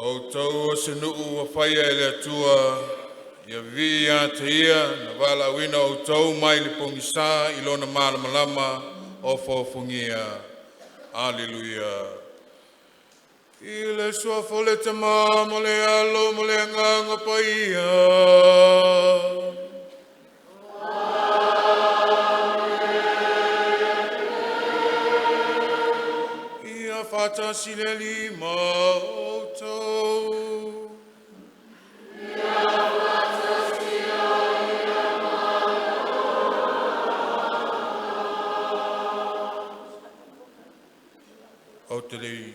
Outou o se nuu ua faia e le Atua, ia vivii ia te Ia na valaauina outou mai le pogisa i lona malamalama ofoofogia. Aleluia! I le suafa o le Tama ma le Alo ma le Agaga Paia. Ia faatasi le Alii ma outou. Ou te le i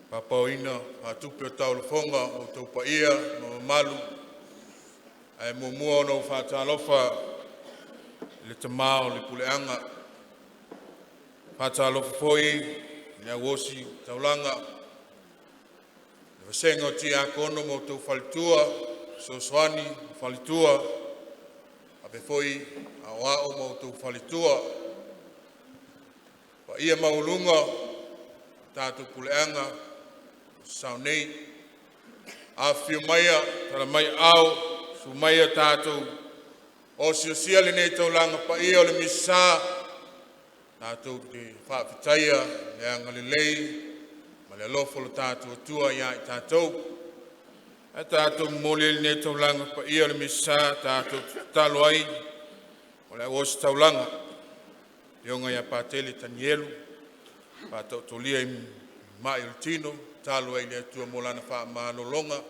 papaoina faatupe o taulafoga o outou paia ma mamalu, ae muamua ona ou faatalofa i le tama o le puleaga, faatalofa foi i le au osi taulaga, le vasega o tiakono ma outou faletua, fesoasoani ma faletua, faapea foi aoao ma outou faletua. Le paia maualuga o le tatou puleaga o sao nei. Afifio maia, tala mai aao, susu maia tatou osiosia lenei taulaga paia o le Misasa tatou te faafetaia le agalelei ma le alofa o lo tatou Atua ia i tatou. Ae tatou momoli ai lenei taulaga paia o le Misasa tatou te tatalo ai mo le au ositaulaga, afioga ia Patele Tanielu faataotolia i mai o le tino, tatalo ai i le Atua mo lana faamalologa.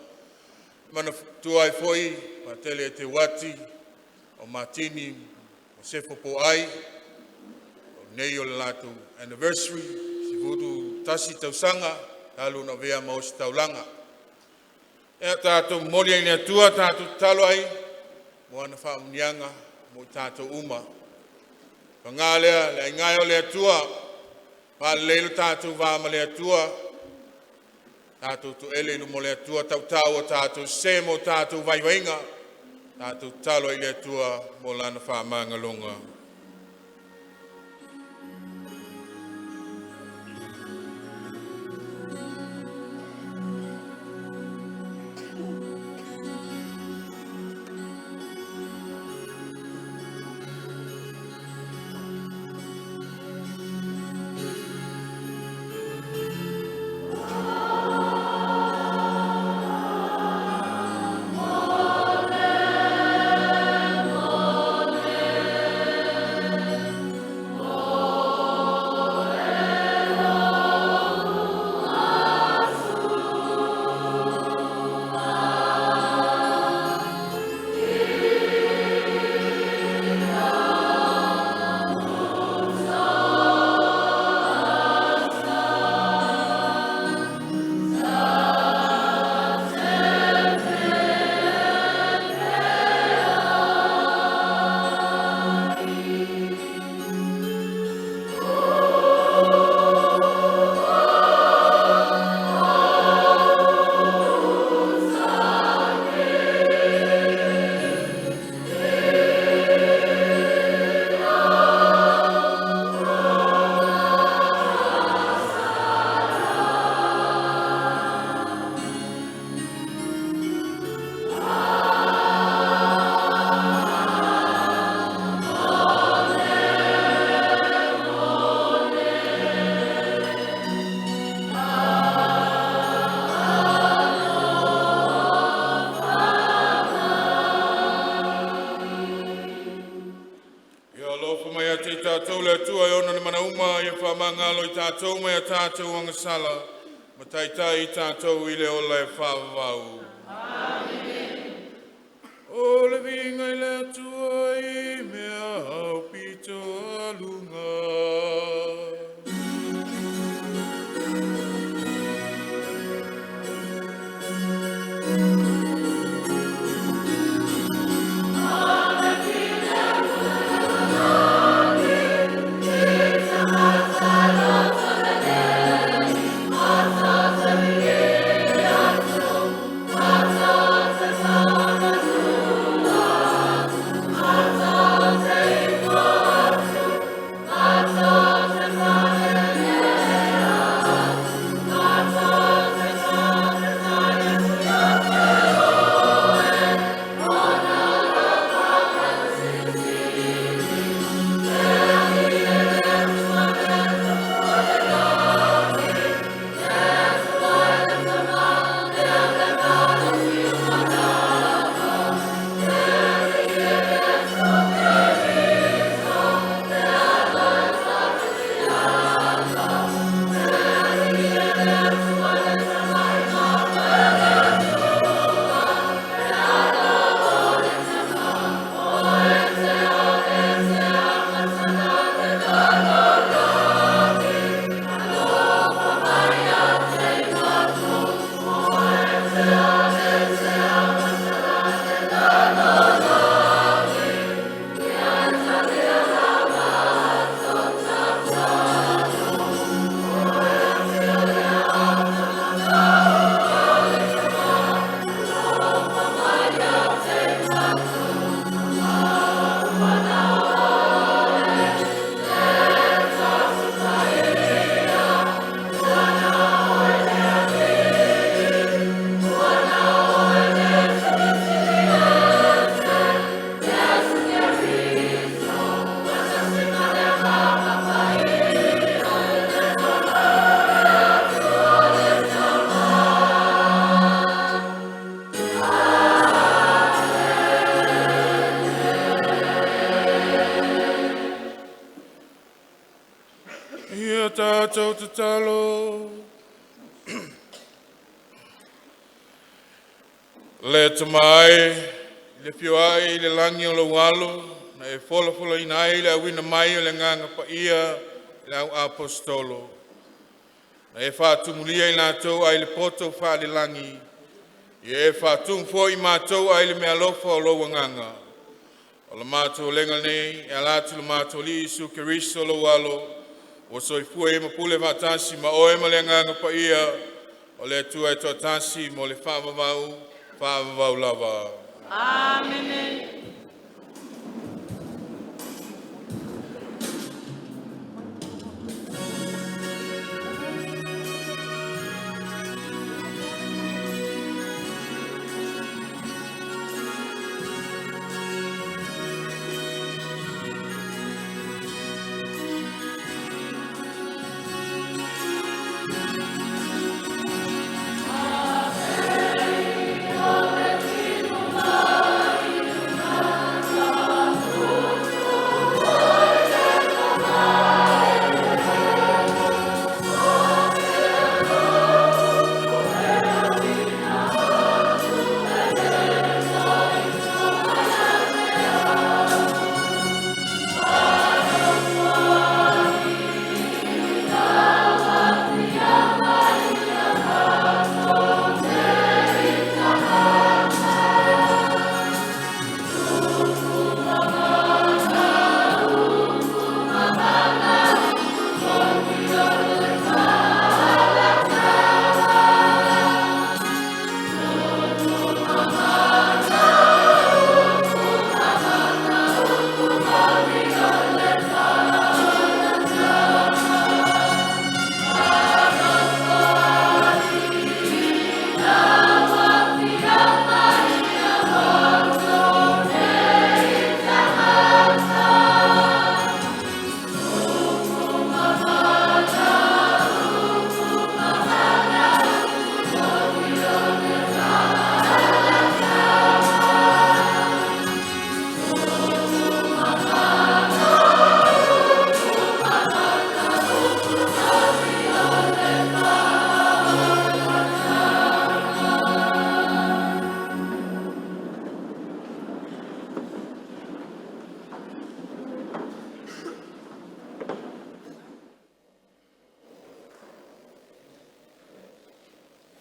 Manatua ai foi Patele Eteuati o Matini ma Sefo Poai, o nei o le latou anniversary, 11 tausaga talu ona avea ma ositaulaga. Ia tatou momoli ai i le Atua, tatou tatalo ai mo ana faamanuiaga mo i tatou uma. Paga lea, le aina e o le Atua, faalelei lo tatou va ma le Atua, tatou toele i luma o le Atua, tautau o tatou sese ma o tatou vaivaiga, tatou tatalo ai i le Atua mo lana faamagaloga. Ia alofa mai ia te i tatou le Atua e ona mea uma, ia faamagalo i tatou mai a tatou agasala ma taitai i tatou i le ola e faavavau. O le viiga i le Atua i mea aupito aluga. Tatalo. Le Atua e, i le afio ai i le lagi o lou Alo na e folafolaina ai le auina mai o le Agaga Paia i le au Aposetolo, na e faatumulia i latou ai le poto faalelagi, ia e faatumu foi i matou ai le meaalofa o lou Agaga. O le matou aleiga lenei e ala atu i lo matou Alii Iesu Keriso lou Alo, ua soifua ma pule faatasi ma oe ma le Agaga Paia, o le Atua e toatasi, mo le faavavau, faavavau lava. Amene.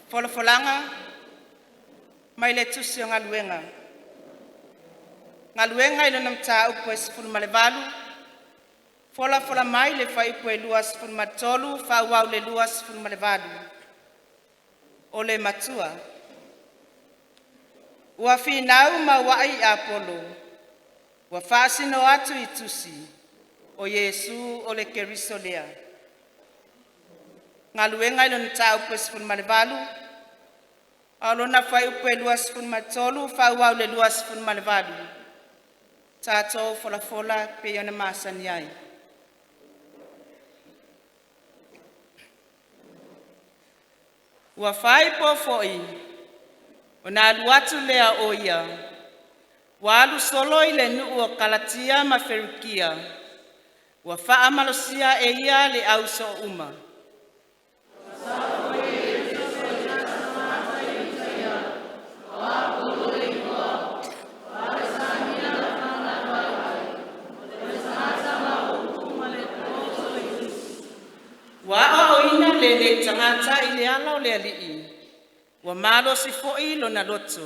Folafolaga mai le Tusi o Galuega. Galuega i lona Mataupu e 18, folafola mai le fuaiupu e 23, faaauau i le 28. O le matua. Ua finau maumauai Apolo, ua faasino atu i tusi, o Iesu o le Keriso lea. Galuega i lona Mataupu e 18, a o lona fuaiupu e 23 faaauau i le 28, tatou folafola e pei ona masani ai. Ua faaipoa foi ona alu atu lea o ia, ua alu solo i le nuu o Kalatia ma Ferukia, ua faamalosia e ia le au soo uma. Ua aoaoina lenei tagata i le ala o le Alii, ua malosi foi lona loto,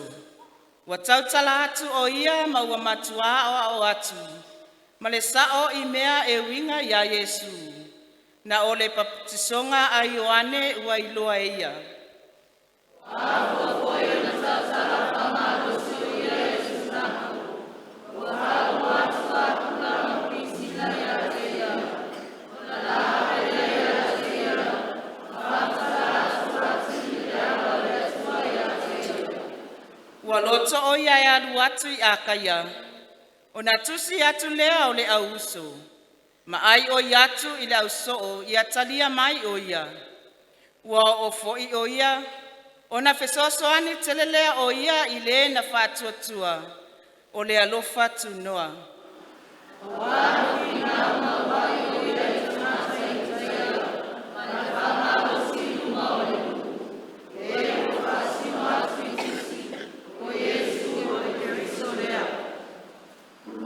ua tautala atu o ia ma ua matua aoao atu ma le sao i mea e uiga ia Iesu, na o le papatisoga a Ioane ua iloa e ia. Ua loto o ia e alu atu i Akaia, ona tusi atu lea o le au uso, ma aioi atu i le au soo ia talia mai o ia. Ua oo foi o ia, ona fesoasoani tele lea o ia i le na faatuatua o le alofa tunoa.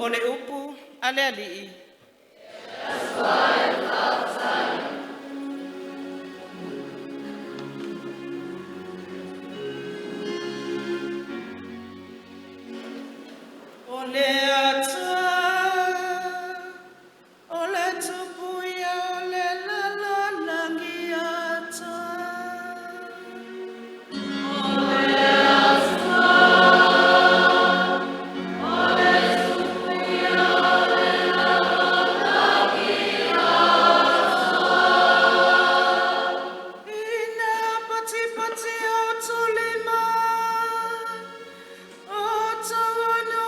O le upu a le Alii. O le Atua, o le tupu ia o le lalolagi atoa. Ina patipati o tulima, o tauanu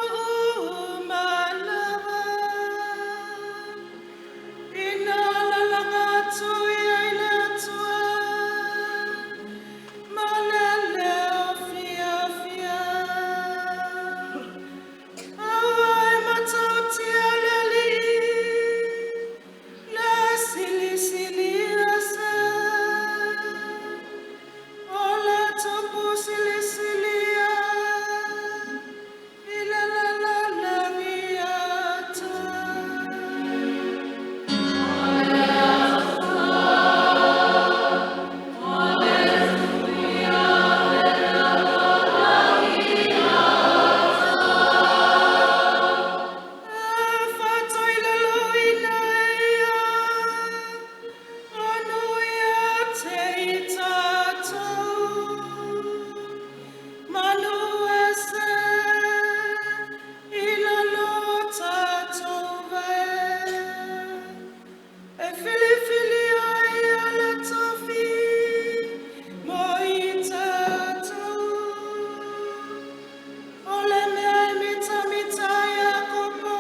umalava. Ina lalaga atu ia i le Atua, ma le leo fiafia. Aua e matautia le Alii, le Silisili Ese. O le tupu silisili ia, i le lalolagi atoa. Faatoilaloina e ia, onu ia te i tatou, manu ese i lalo o tatou vae. E filifilia ia le tofi mo i tatou. O le mea e mitamita ai Iakopo,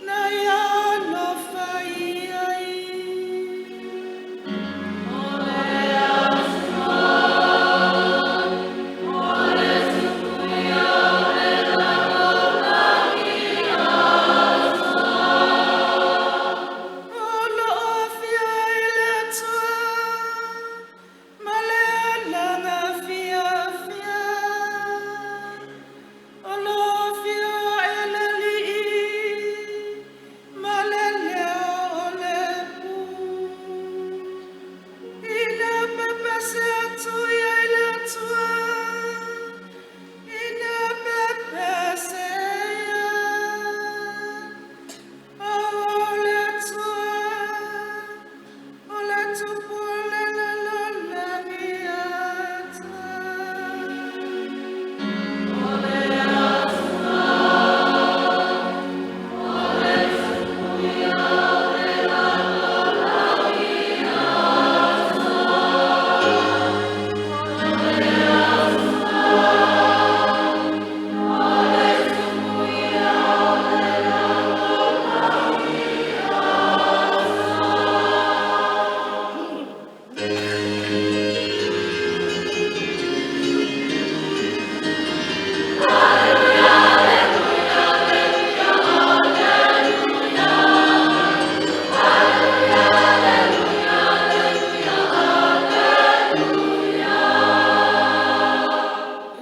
na ia alofa i ai. O lo o afio ai le Atua ma le alaga fiafia. O lo o afio ae le Alii ma le leo o le pu. Ina pepese atu ia i le Atua, ina pepese ia. O le Atua, o le tupu o le lalolagi atoa.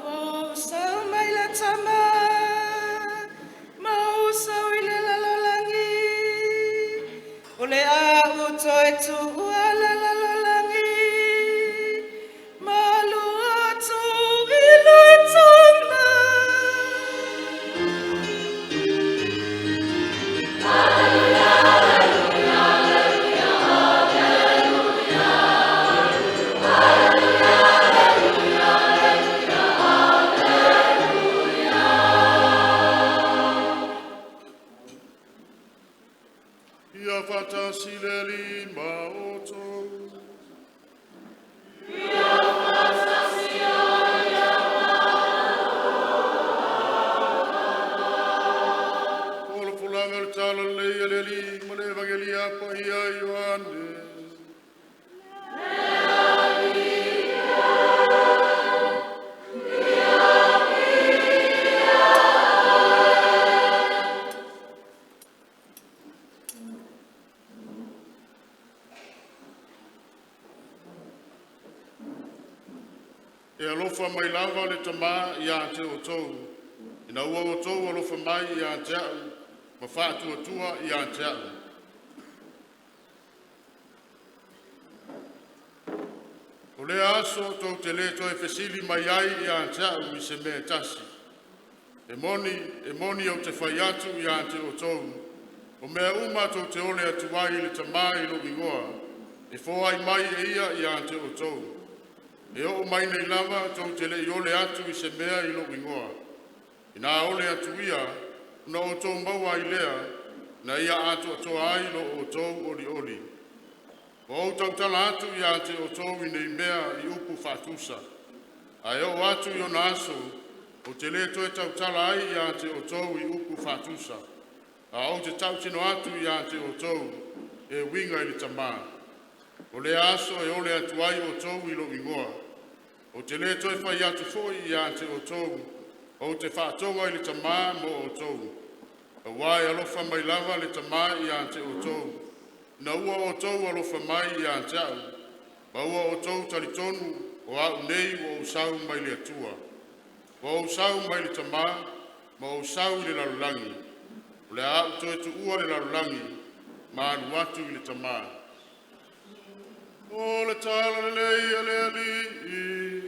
Ua ou sau mai le Tama, ma ou sau i le lalolagi. O le a ou toe tuua le lalolagi, ma alu atu i le Tama. Ia faatasi le Alii ma outou. Folafolaga o le Talalelei a le Alii ma le Evagelia Paia a Ioane. E alofa mai lava le Tama ia te outou, ina ua outou alofa mai ia te a'u ma faatuatua ia te a'u. O lea aso tou te le toe fesili mai ai ia te a'u i se mea e tasi. E moni, e moni, ou te fai atu ia te outou, o mea uma tou te ole atu ai i le Tama i lo'u igoa, e foai mai e Ia ia te outou. E oo mai nei lava tou te le i ole atu i se mea i lou igoa. Ina ole atu ia, ona outou maua ai lea, ina ia atoatoa ai lo outou olioli. Ua ou tautala atu ia te outou i nei mea i upu faatusa. Ae oo atu i ona aso, ou te le toe tautala ai ia te outou i upu faatusa, a ou te tautino atu ia te outou e uiga i le Tama. O lea aso e ole atu ai outou i lou igoa. Ou te le toe fai atu foi ia te outou, ou te faatoga i le Tama mo outou, auā e alofa mai lava le Tama ia te outou, ina ua outou alofa mai ia te a'u, ma ua outou talitonu o A'u nei ua ou sau mai le Atua. Ua ou sau mai le Tama, ma ou sau i le lalolagi. O le a ou toe tuua le lalolagi ma alu atu i le Tama.” O le Tala Lelei a le Alii.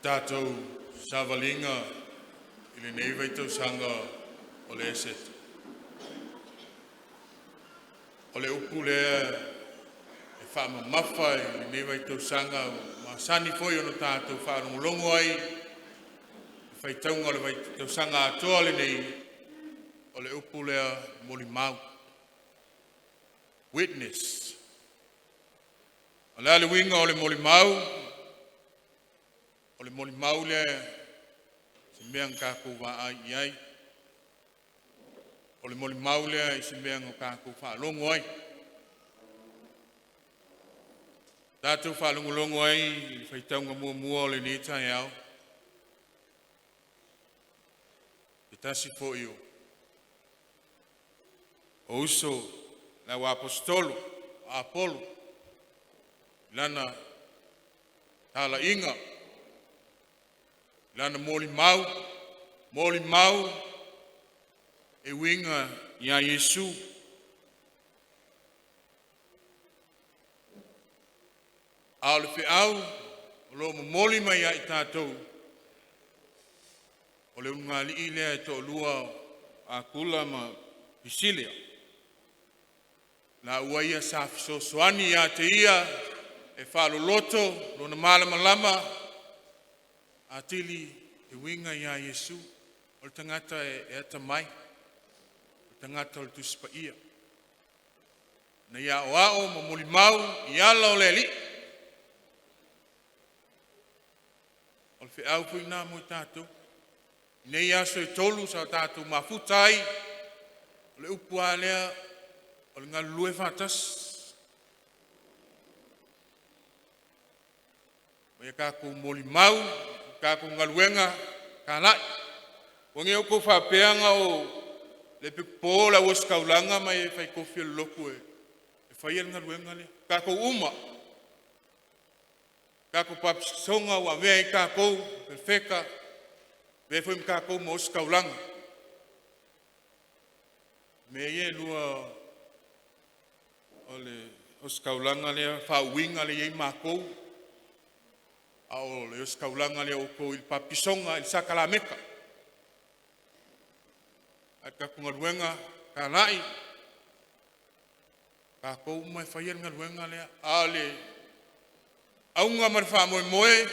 Tatou savaliga i lenei vaitausaga o le Eseta, o le upu lea e faamamafa i lenei vaitausaga ua masani foi ona tatou faalogologo ai i le faitauga o le tausaga atoa lenei, o le upu lea molimau, witness. O le a le uiga o le molimau? O le molimau lea o se mea na tatou vaai i ai, o le molimau lea i se mea na tatou faalogo ai, tatou faalogologo ai i le faitauga muamua o lenei taeao, i se tasi foi o uso o le au aposetolo o Apolo i lana talaiga, i lana molimau, molimau e uiga ia Iesu. A o le feau o lo o momoli mai ia i tatou, o le ulugalii lea e toalua o Akula ma Pisila, laua ia sa fesoasoani ia te ia e faaloloto lona malamalama atili e uiga ia Iesu. O le tagata e atamai, o le tagata o le Tusi Paia, na ia aoao ma molimau i ala o le Alii. O le feau foi lena mo i tatou i nei aso e tolu sa tatou mafuta ai, o le upu lava lea o le galulue faatasi. Ma ia tatou molimau i le tatou galuega talai. Aua ne i outou faapea na o le pito o le au ositaulaga ma e fai tofi o le lotu e faia le galuega lea, o tatou uma. O tatou papatisoga ua avea ai tatou ma perofeta, avea foi ma tatou ma ositaulaga. O mea ia e lua o le ositaulaga lea faauiga lea e i ai matou, a o le ositaulaga lea a outou i le papatisoga i le sakalameta. A o le tatou galuega talai, o tatou uma e faia le galuega lea, a o le auga ma le faamoemoe,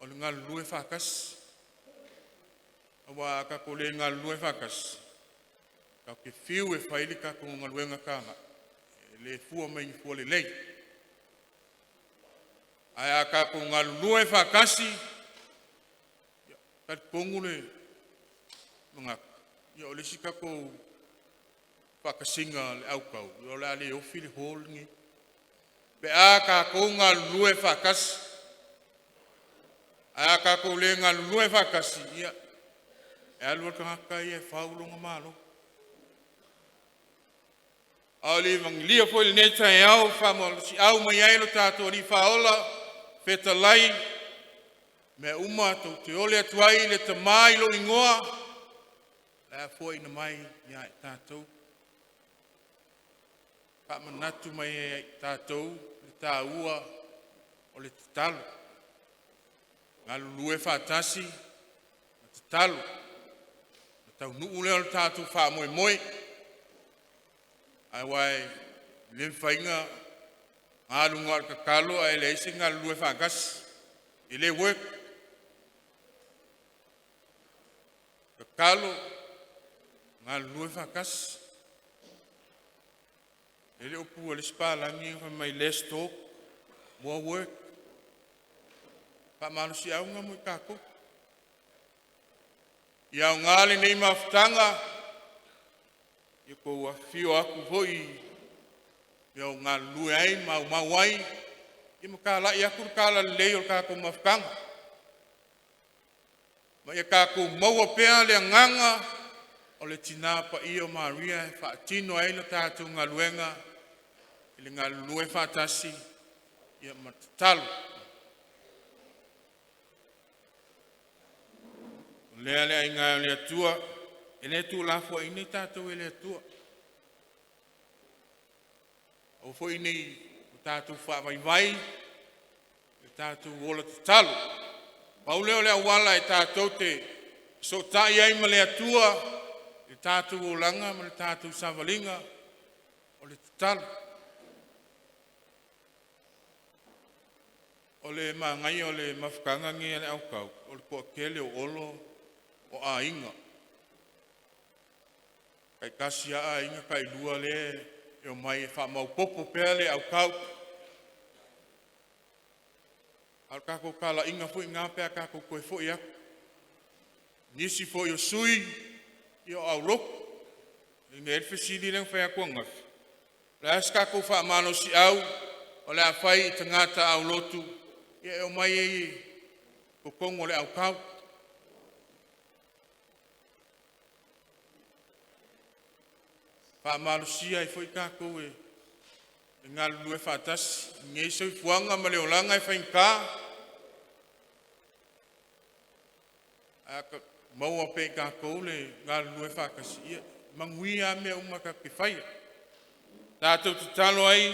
o le galulue faatasi. Aua a tatou le galulue faatasi, tatou te fiu e fai le tatou galuega talai, e le fua mai i ni fua lelei. Ae a tatou galulue faatasi, Talitonu le manatu, ia o le isi tatou faatasiga a le autao, ia o le a le ofi le hall lenei pe a tatou galulue faatasi. Ae a tatou le galulue faatasi, ia e alu lava le tagata ia e fau lona malo. A o le i vagilia foi lenei taeao e faamalosiau mai ai lo tatou Alii Faaola, fetalai, mea uma tou te ole atu ai i le Tama i lou igoa, o le a foaina mai ia i tatou. Faamanatu mai ai ia i tatou le taua o le tatalo, galulue faatasi ma tatalo, ona taunuu lea o le tatou faamoemoe. Aua e le mafai ona alu na o le tatalo ae leai se galulue faatasi, e le work. Tatalo, galulue faatasi. E le upu a le isi papalagi fai mai, less talk more work. O le faamalosiau lena mo i tatou. Ia aoga lenei mafutaga i le tou afifio atu foi i mea o galulue ai ma aumau ai, ia ma talai atu le talalelei o le tatou mafutaga, ma ia tatou maua pea le agaga o le Tina Paia o Maria e faatino ai le tatou galuega i le galulue faatasi ma tatalo. O lea le aiga e o le Atua, e le tuulafoaina i tatou e le Atua. Aua foi ne i o tatou faavaivai lo tatou ola tatalo. Pau lea o le auala e tatou te fesootai ai ma le Atua i le tatou olaga ma le tatou savaliga, o le tatalo. O le manaia o le mafutaga lenei a le au tao, o le toatele o Olo o aiga, taitasi lava aiga tailua lea e omai e faamaopopo pea le autau. A o le tatou talaiga foi lena pe a tatou toe foi atu. O nisi foi o sui usufono o aulotu. E i ai le fesili lea na fai atu ananafi, o le a se tatou faamalosiau o le a fai i tagata aulotu e omai ai i totonu o le autao. E faamalosia ai foi tatou e galulue faatasi i lenei soifuaga ma le olaga e faigata. Ae a maua pea e tatou le galulue faatasi, ia e manuia lava mea uma tatou te faia. Tatou tatalo ai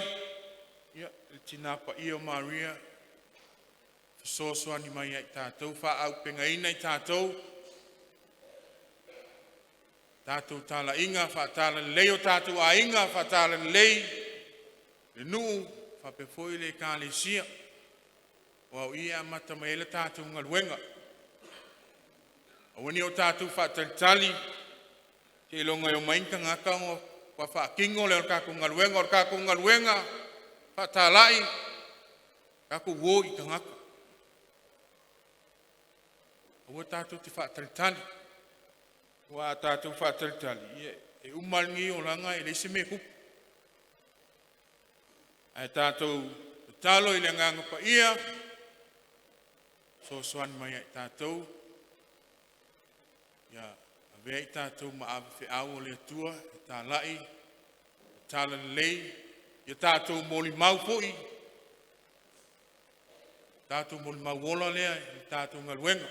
i le Tina Paia o Maria e fesoasoani mai ia i tatou, faaauupegaina i tatou tatou talaiga, faatalalelei o tatou aiga, faatalalelei le nuu faapea foi le Ekalesia, aua o i e amata mai ai le tatou galuega. Aua ne i o tatou faatalitali seiloga e omai ni tagata ona faatoa faatino lea o le tatou galuega. O le tatou galuega faatalai, tatou o i tagata. Aua tatou te faatalitali, aua a tatou faatalitali, ia e uma lava lenei olaga e leai se mea e tupu. Ae tatou tatalo i le Agaga Paia e fesoasoani mai ia i tatou, ia avea i tatou ma ave feau a le Atua e talai le talalelei, ia tatou molimau foi, tatou molimau ola lea i le tatou galuega.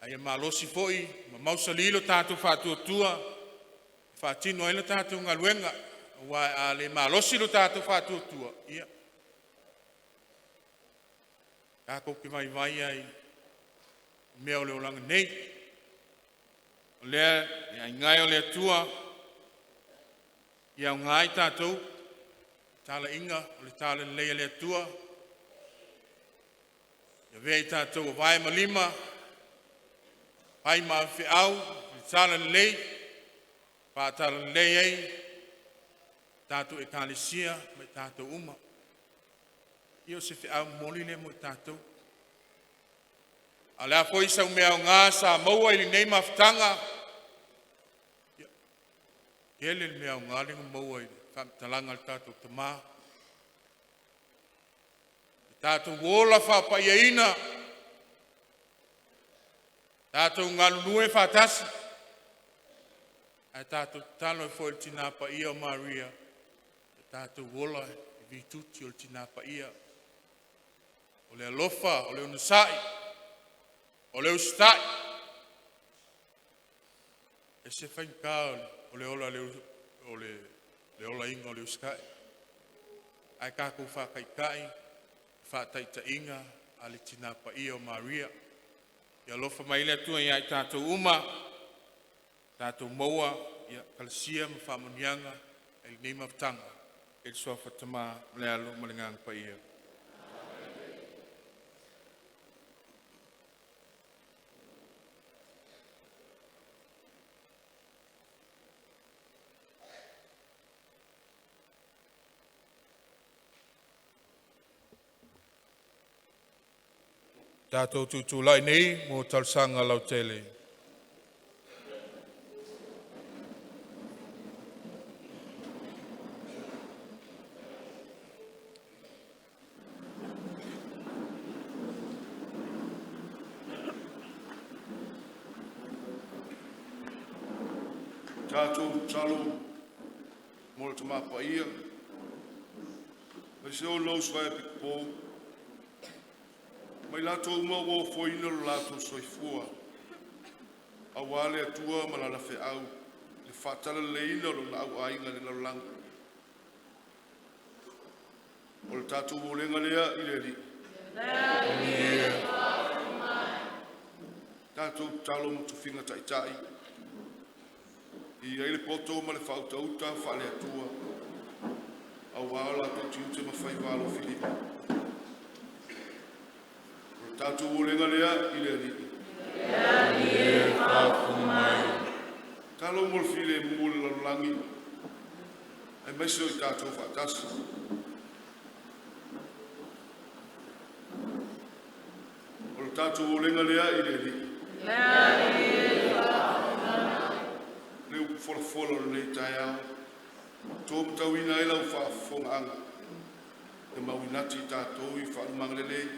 A ia malosi foi ma mausali lo tatou faatuatua e faatino ai le tatou galuega, aua a le malosi lo tatou faatuatua, ia tatou te vaivai lava i mea o le olaga nei. O lea le aiga e o le Atua, ia aoga i tatou le talaiga o le talalelei a le Atua, e avea i tatou o vae ma lima, fai ma ave feau i le talalelei, faatalalelei ai tatou ekalesia ma i tatou uma. Ia o se feau momoli lea mo i tatou. A o le a foi sau mea aoga sa maua i lenei mafutaga, ia, e tele le mea aoga lea na maua i le faamatalaga a le tatou tama, e tatou ola faapaiaina, tatou galulue faatasi, ae tatou tatalo ai foi i le Tina Paia o Maria, ia tatou ola i le o le Tina Paia. O le alofa, o le onosai, o le usitai, e ese faigata o le olaina o le usitai. Ae tatou faataitai i le faataitaiga a le Tina Paia o Maria. Ia alofa mai le Atua ia i tatou uma, tatou maua ia talosia ma faamanuiaga i lenei mafutaga i le suafa o le Tama ma le Alo ma le Agaga Paia. Tatou tutulai nei mo talosaga lautele. Tatou tatalo mo le Tama Paia, aemaise o lona uso a Epikopo ma i latou uma ua ofoina lo latou soifua aua le Atua ma Lana feau i le faatalaleleiina o Lona auaiga i le lalolagi. O le tatou olega lea i le Alii. Tatou tatalo mo tofiga taitai, e i ai le poto ma le faautauta faale-Atua aua o latou tiute ma faiva alofilima. O le tatou olega lea i le Alii. Tatalo mo le filemu o le lalolagi aemaise o i tatou faatasi. O le tatou olega lea i le Alii. Le upu folafola o lenei taeao, ua matauina ai lau faafofogaaga e mauinati i tatou i faalumaga lelei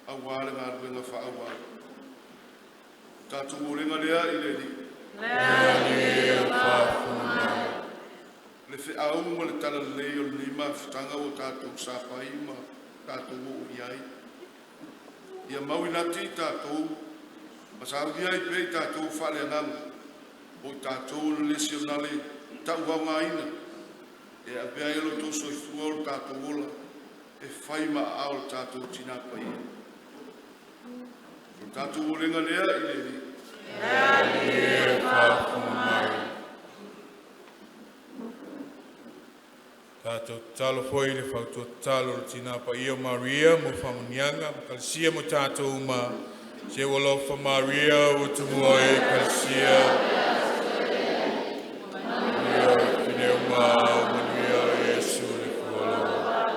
aua le galuega faaauau. O tatou olega lea i le Alii. Le feau ma le talalelei o lenei mafutaga ua tatou sapai ma tatou oo i ai, ia mauinati i tatou ma saunia ai pea i tatou faaleagaga o i tatou o le misionare tauaogaina e avea ai lo outou soifua ma lo tatou ola e fai ma aao o le tatou Tina Paia. O le tatou olega lea i le Alii. Tatou tatalo foi i le fautua tatalo a le Tina Paia o Maria mo faamanuiaga mo Ekalesia ma tatou uma. Se ua alofa Maria ua tumua ai Ekalesia, manuia pine uma, manuia Iesu le fualoa.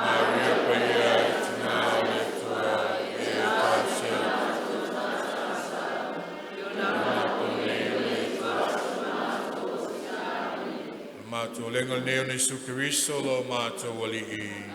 Maria Paia Tina o le Atua, e talosia le matou olega lenei ona o Iesu Keriso lo matou Alii.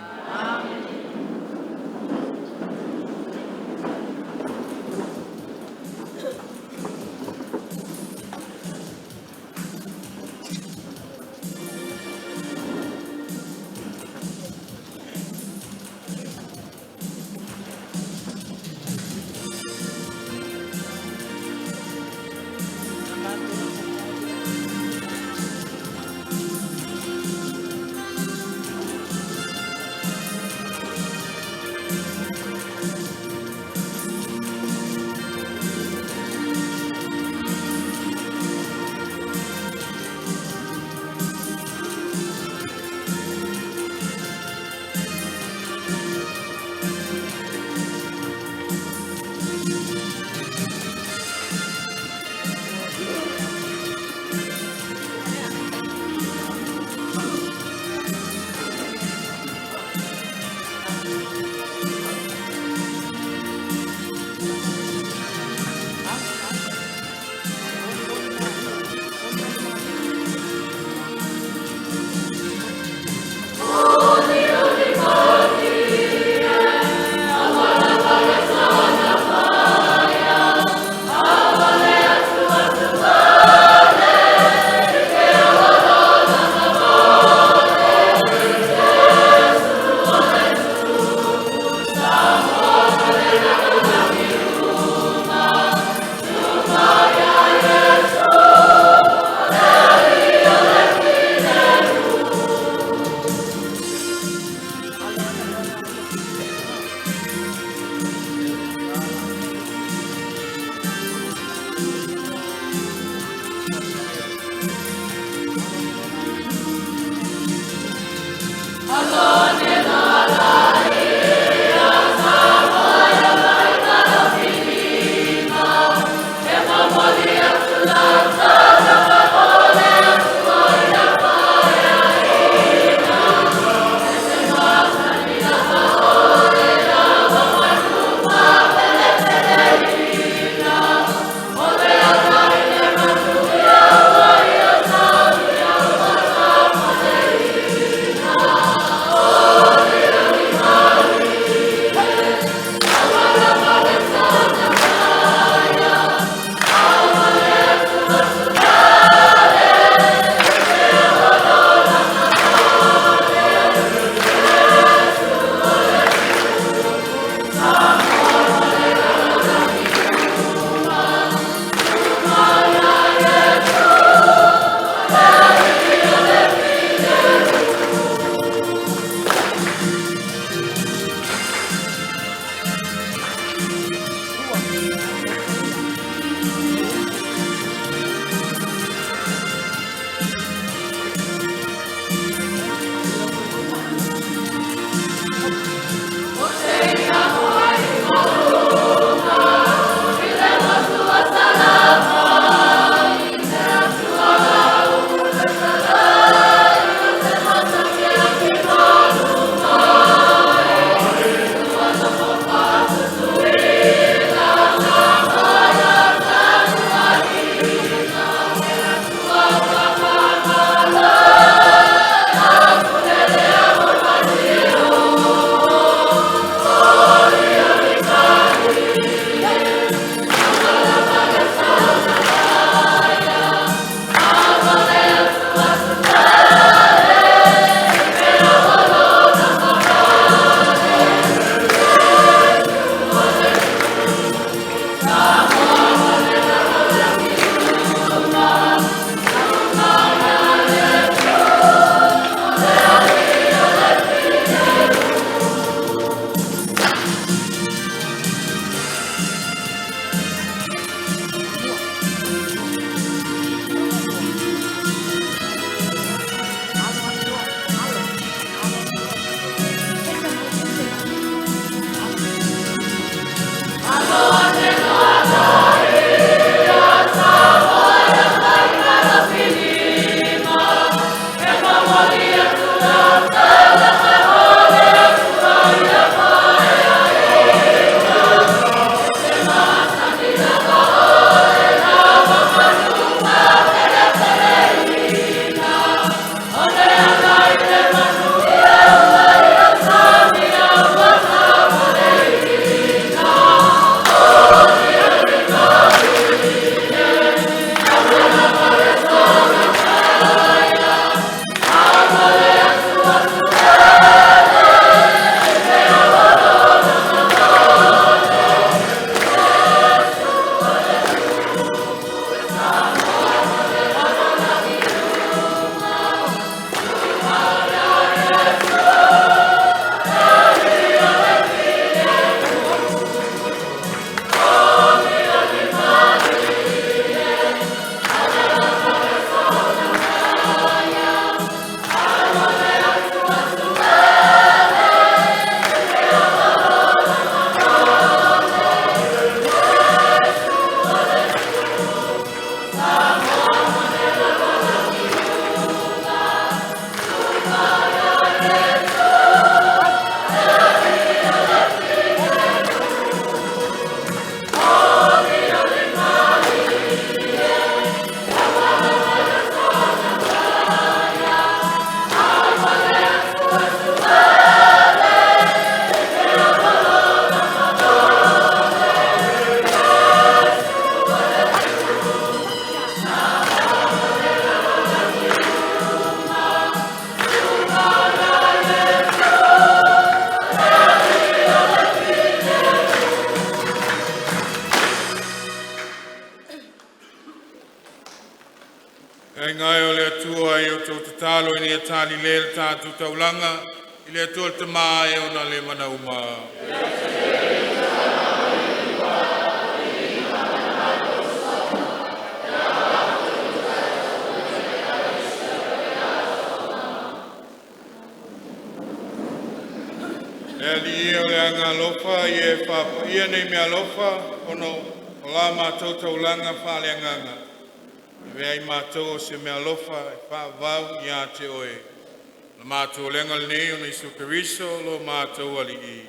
outou tatalo ina ia talilē le tatou taulaga i le Atua le Tamā e ona le manauma. Le Alii e o le Agaalofa ia e faapaia nei meaalofa ona o la matou taulaga faaleagaga e avea ai matou o se meaalofa e faavavau ia te Oe. O le matou olega lenei ona o Iesu Keriso lo matou Alii.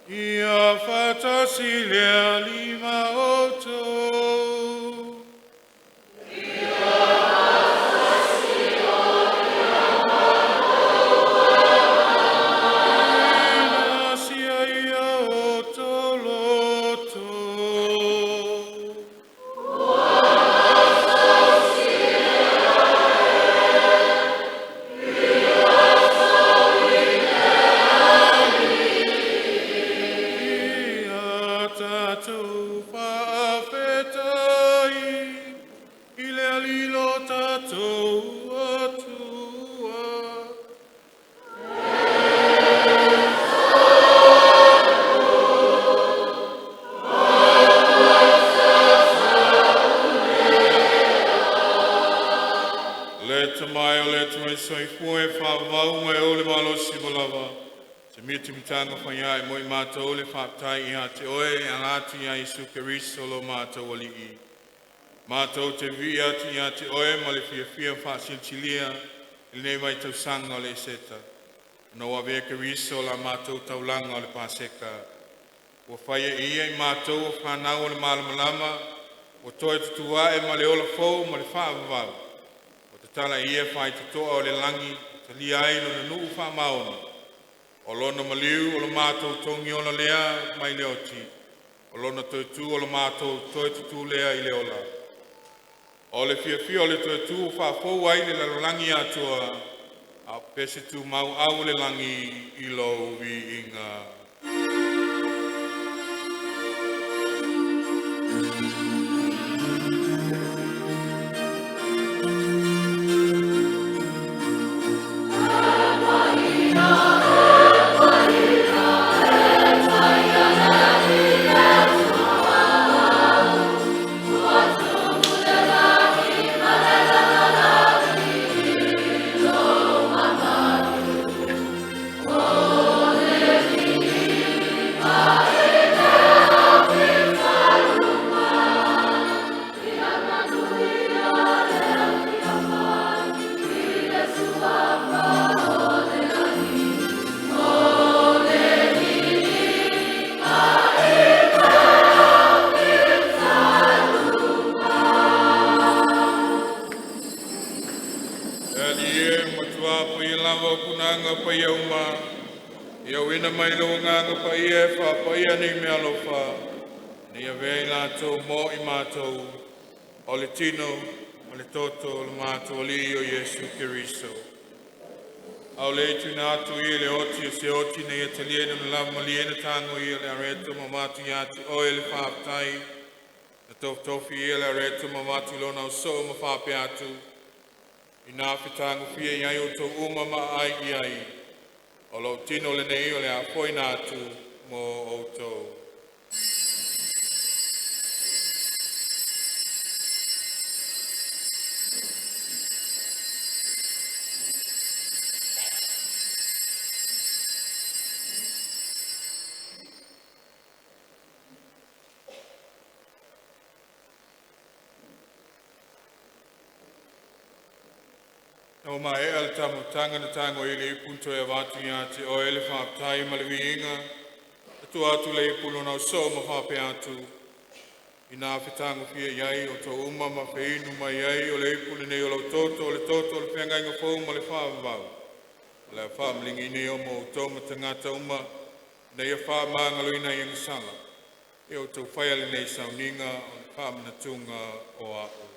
Ia faatasi le Alii ma outou. Ina sia ia o outou loto. Ia tatou faafetai i le Alii lo tatou Atua. Le tamae o le Atua soifua e faavavau ma e ou le malosi ua lava. Se mitamitaga faiae mo i matou le faafetai ia te Oe e ala atu ia Iesu Keriso lo matou Alii. Matou te viia atu ia te Oe ma le fiafia faasilisili i lenei vaitausaga o le Eseta, ona ua avea Keriso la matou taulaga o le Paseka. Ua faia e Ia i matou o fanau a le malamalama, ua toe tutuae ma le ola fou ma le faavavau. Ua tatala e Ia faitotoa o le lagi e talia ai Lona nuu faamaoni. O Lona maliu o lo matou togiola lea mai le oti, o Lona toe tu o lo matou toe tutū lea i le ola. O le fiafia o le toe tu ua faafou ai le lalolagi atoa, a o pese tumau au o le lagi i lou viiga. Le Alii e, ua matua paia lava o punaga paia uma, ia auina mai lou Agaga Paia e faapaia nei meaalofa, ina ia avea i latou mo i matou, o le tino ma le toto o lo matou Alii o Iesu Keriso. Aulei tuuina atu ia i le oti o se oti ina ia talia e lona lavamalie na tago ia o le areto ma avatu ia te oe le faafetai. Na tofotofi ia le areto ma avatu i lona ausoo ma faapea atu, “Ina fetagofia i ai outou uma ma aai i ai, o lou tino lenei o le a foeina atu mo outou.” Ina ua maea le taumafataga na tago ai le ipu na toe avatu ia te Oe le faafetai ma le viiga, na tuu atu le ipu i lona ausoo ma faapea atu, “Ina fetagofia i ai outou uma ma feinu mai ai, o le ipu lenei o lou toto, o le toto o le feagaiga fou ma le faavavau, o le a faamalieina mo outou ma tagata uma, ina ia faamagaloina ai agasala. Ia outou faia lenei sauniga o le faamanatuga o A'u.”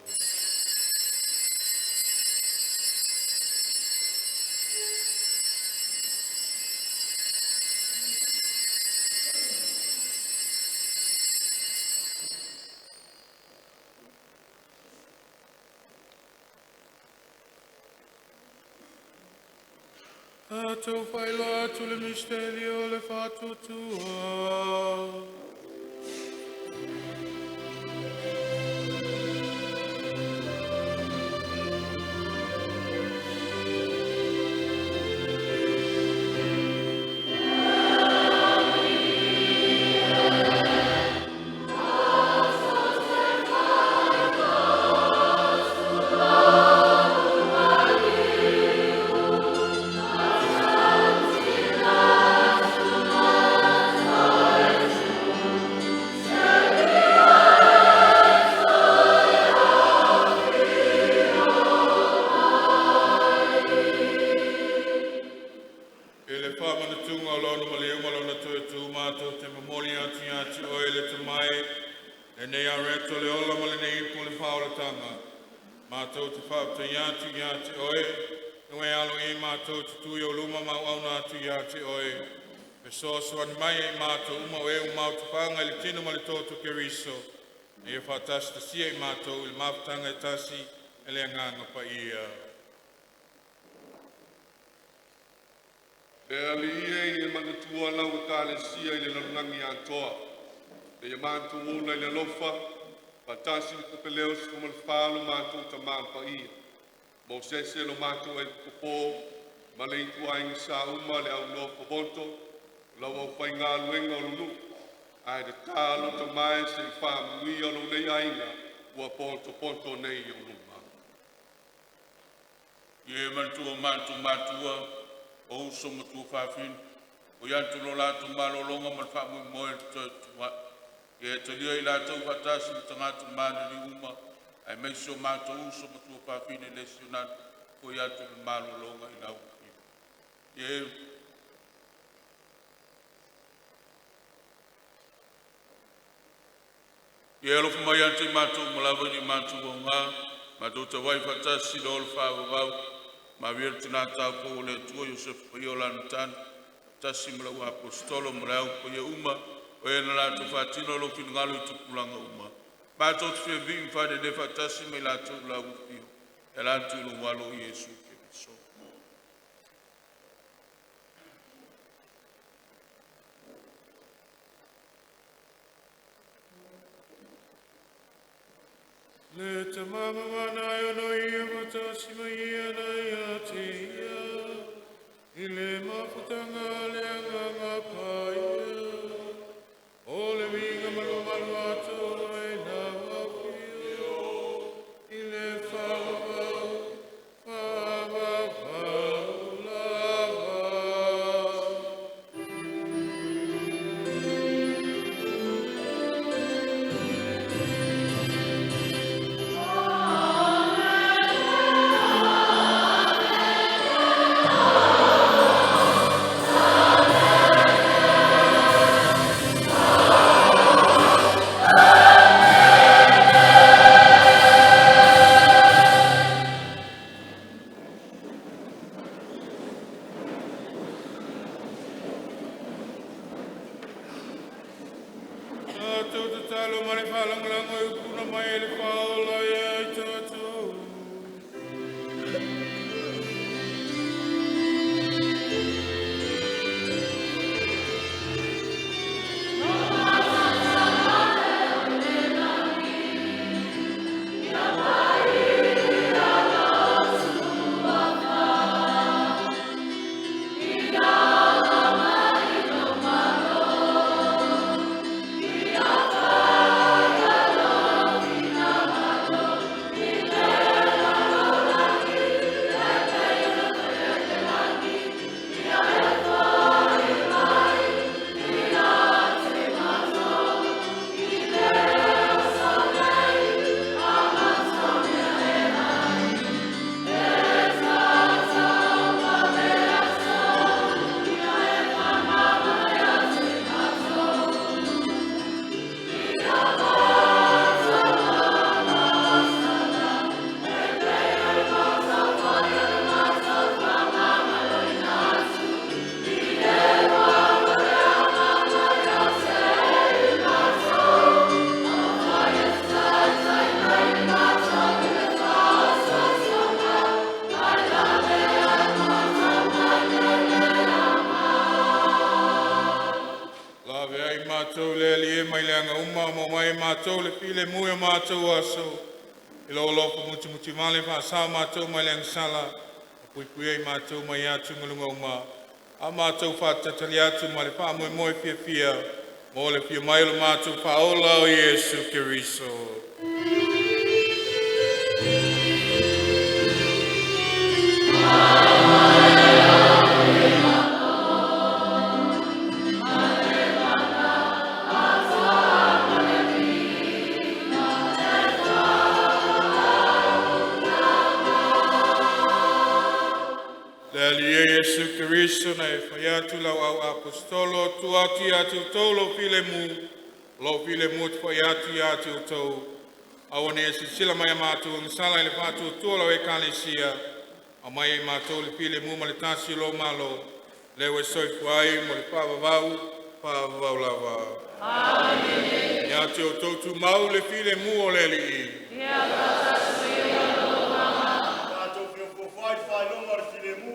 Tatou faailoa atu le misitelio o le faatuatua. I le faamanatuga o Lona maliuga ma Lona toe tu, matou te momoli atu ia te Oe le Tamai lenei areto o le ola ma lenei ipu o le faaolataga. Matou te faafetaia atu ia te Oe, ua e aloaia i matou te tu i ou luma ma auauna atu ia te Oe. Fesoasoani mai ia i matou uma o e ua mautafaga i le tino ma le toto o Keriso, ina ia faatasi i matou i le mafutaga e tasi e le Agaga Paia. Le Alii e, ia manatua lau Ekalesia i le lalolagi atoa, ina ia matou ola i le alofa, faatasi ma Pope Leo e XIV lo matou Tamā Paia, Mosese lo matou Epikopo ma le ituaiga sa uma le au nofo poto, o lau aufaigaluega o le nuu, ae tatalo lota mae se i faamanuia lou nei aiga ua potopoto nei i ou luma. Ia e manatua o matou matua, o uso ma tuafafine, ua i atu lo latou malologa ma le faamoemoe e toe atu ai. Ia e talia i latou faatasi ma tagata maliliu uma, aemaise o matou uso ma tuafafine e le foi atu i le malologa i lau Afio. Ia e alofa mai ia te i matou uma lava ina ia matou aoga, matou tauai faatasi i le ola faavavau, ma avea le tina taupou a le Atua Iosefa Paia o Lana tane, faatasi ma lau Aposetolo ma le au paia uma o e na latou faatino lou finagalo i tupulaga uma. Matou te fia viivii ma faanenē faatasi ma i latou i lau afio e ala atu i lou Alo o Iesu Keriso. Le Tama mamana e ono ia matasi mai ia na ia te ia, i le mafutanga le Agaga Paia, o le viiga malumalu atu ai lau afio, i le faavavau, faavavau lava. Tatou tatalo ma le faalagolago e upuna mai e le faaola ia i tatou. Matou le Alii e mai le aga uma ma mai matou le filemu i o matou aso, i lou alofa mutimutivale faasao matou mai le agasala, ma puipuia ai matou mai atugaluga uma, a o matou faatalitali atu ma le faamoemoe fiafia mo le afio mai o lo matou Faaola o Iesu Keriso. Le Alii e Iesu Keriso, na e fai atu i lau au aposetolo, “Tuu atu ia te outou lou filemu, o lou filemu ou te fai atu ia te outou. Aua ne i e silasila mai i a matou agasala i le faatuatua o lau Ekalesia, ae aumai ia i matou le filemu ma le tasi o lou malo, lea ua e soifua ai mo le faavavau, faavavau lava. Ia te outou tumau le filemu o le Alii. Tatou feofaofai i le faailoga o le filemu.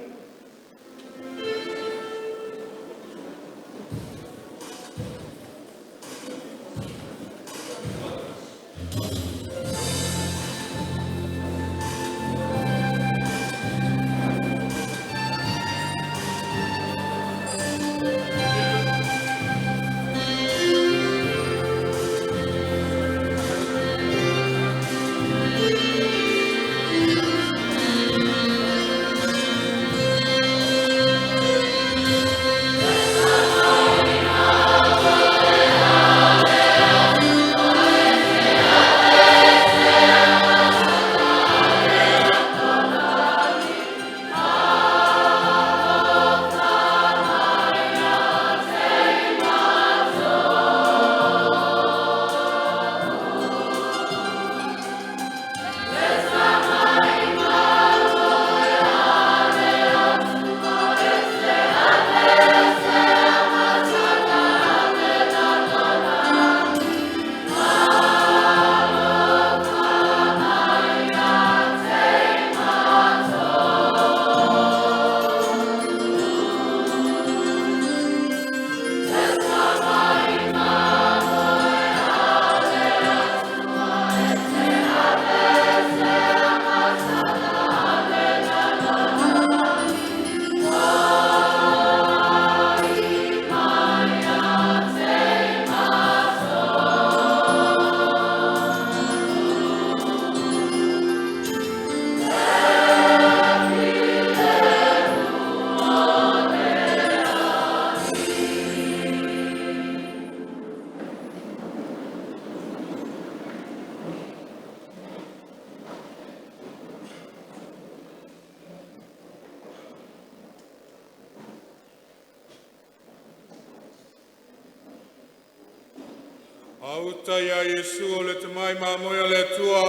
Auta ia Iesu o le Tamai Mamoe a le Atua,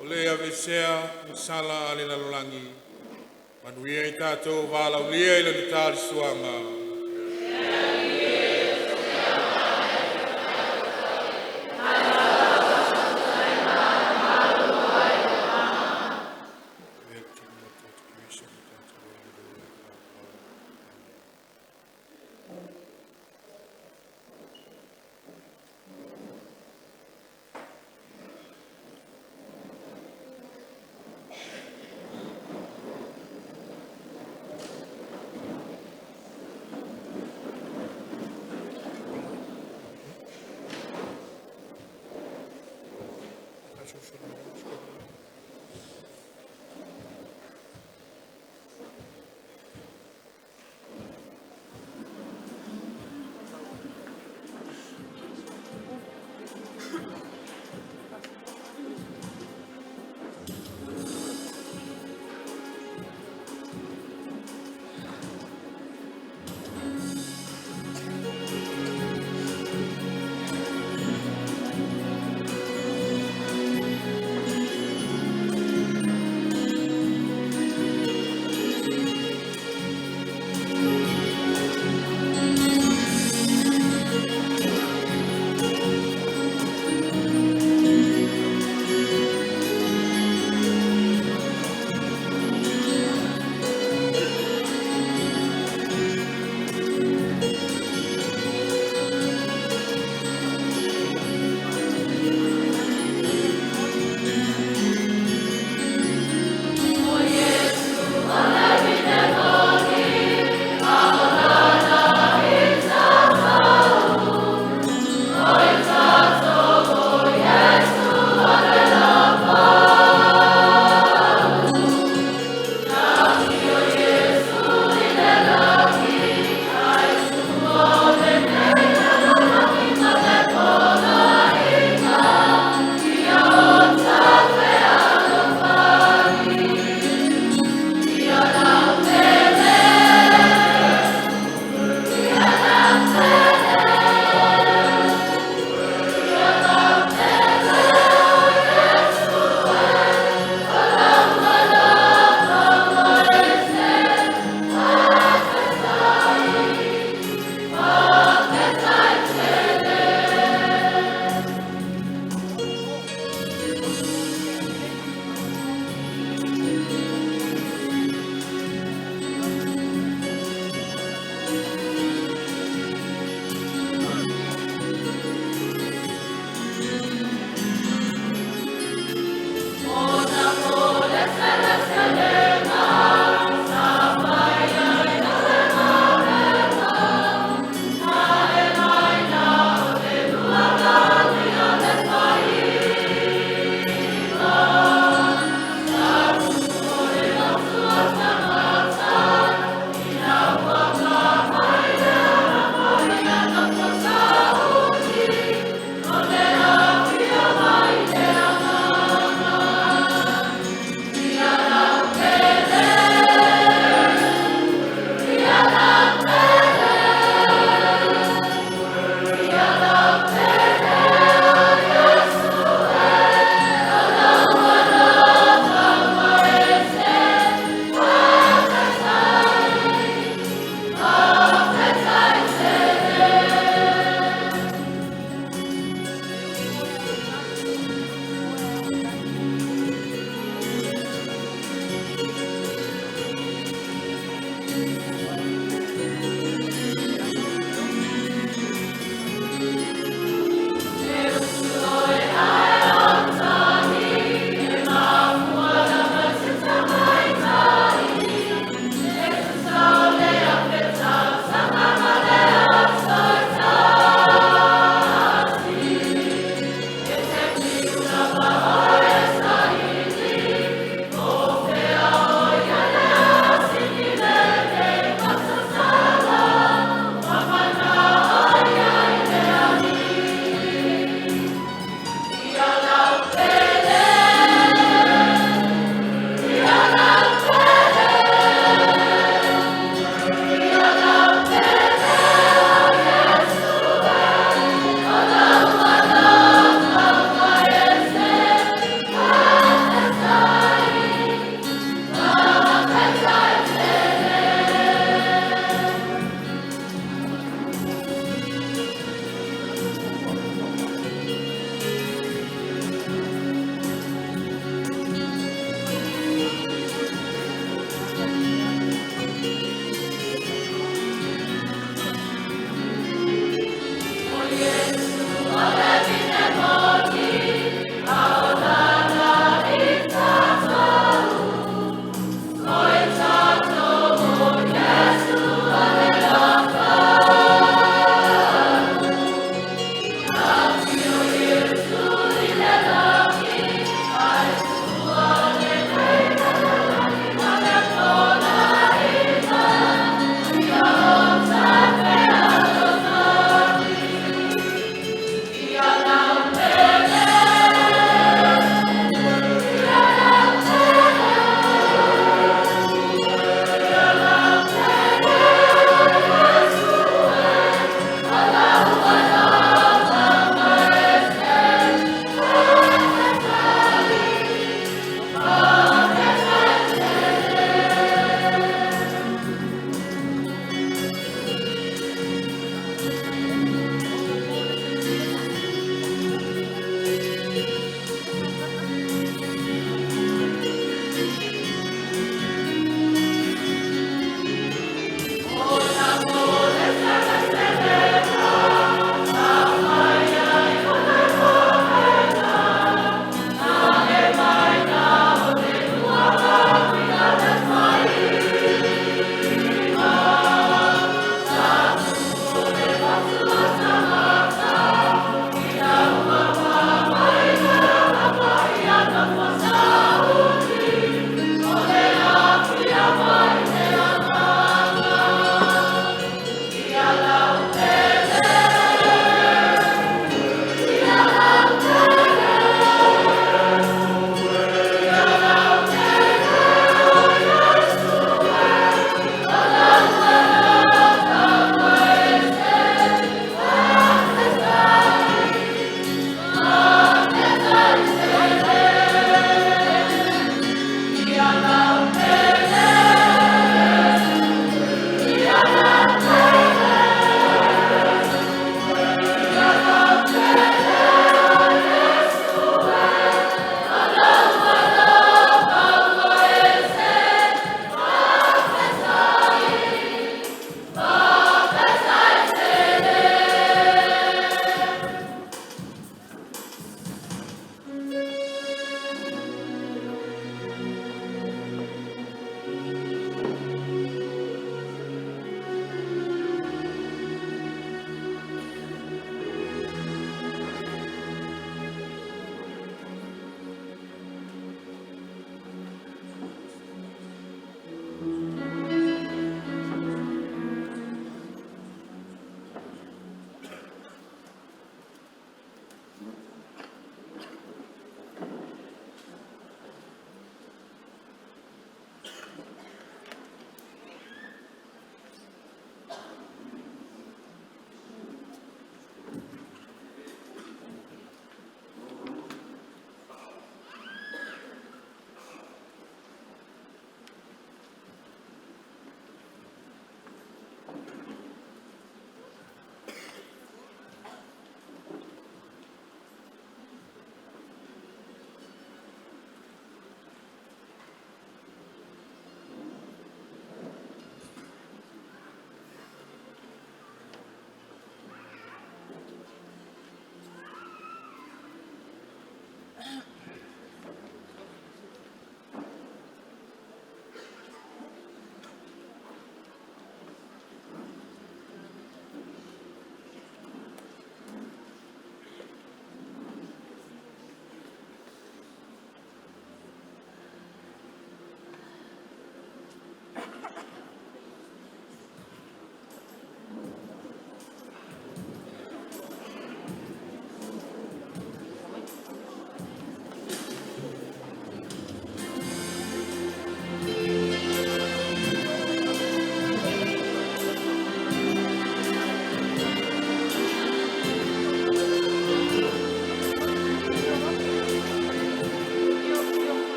o le aveesea agasala a le lalolagi, manuia i tatou valaaulia i lana tali.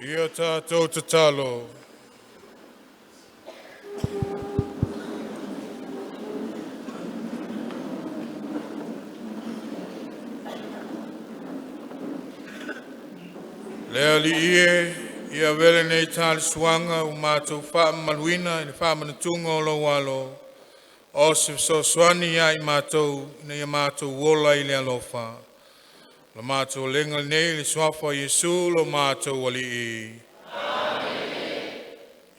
Ia tatou tatalo. Le Alii e, ia avea lenei tala ua matou faamamaluina i le faamanatuga o lou Alo, o se fesoasoani ia i matou ina ia matou ola i le alofa. O le matou aleiga lenei i le suafa o Iesu lo matou Alii.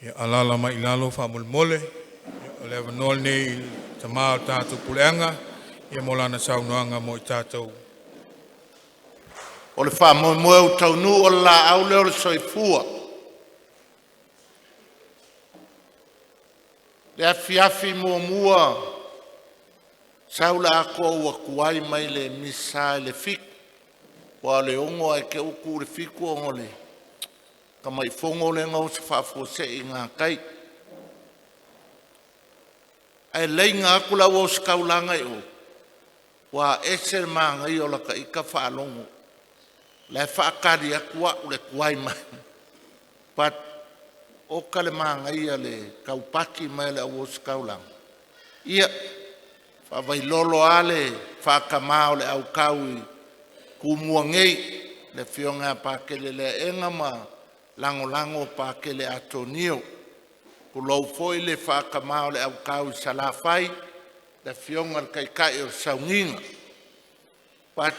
Ia alaala mai i lalo faamolemole. O le avanoa lenei i le tama o le tatou puleaga mo lana saunoaga mo i tatou. O le faamoemoe ua taunuu o le laau lea o le soifua. I le afiafi muamua sau le atoa ua tuai mai le Misa i le 7:00 aua o le 6:00 ae te i ua tu i le 7:00 ona o le tamai fono lea na oso faafuasei i gatai. Ae laina atu le au ositaulaga i o, ua ese le manaia o lata ita faalogo la e faatali atu au i le tuai mai. But oka le manaia o le taupati mai o le au ositaulaga. Ia faavailolo lava le faatamā o le autao i Tumua nei, le afioga ia Patele Leaena ma lagolago o Patele Atonio. Tulou foi le faatamā o le autao i Salafai, le afioga i le taitai o le sauniga. But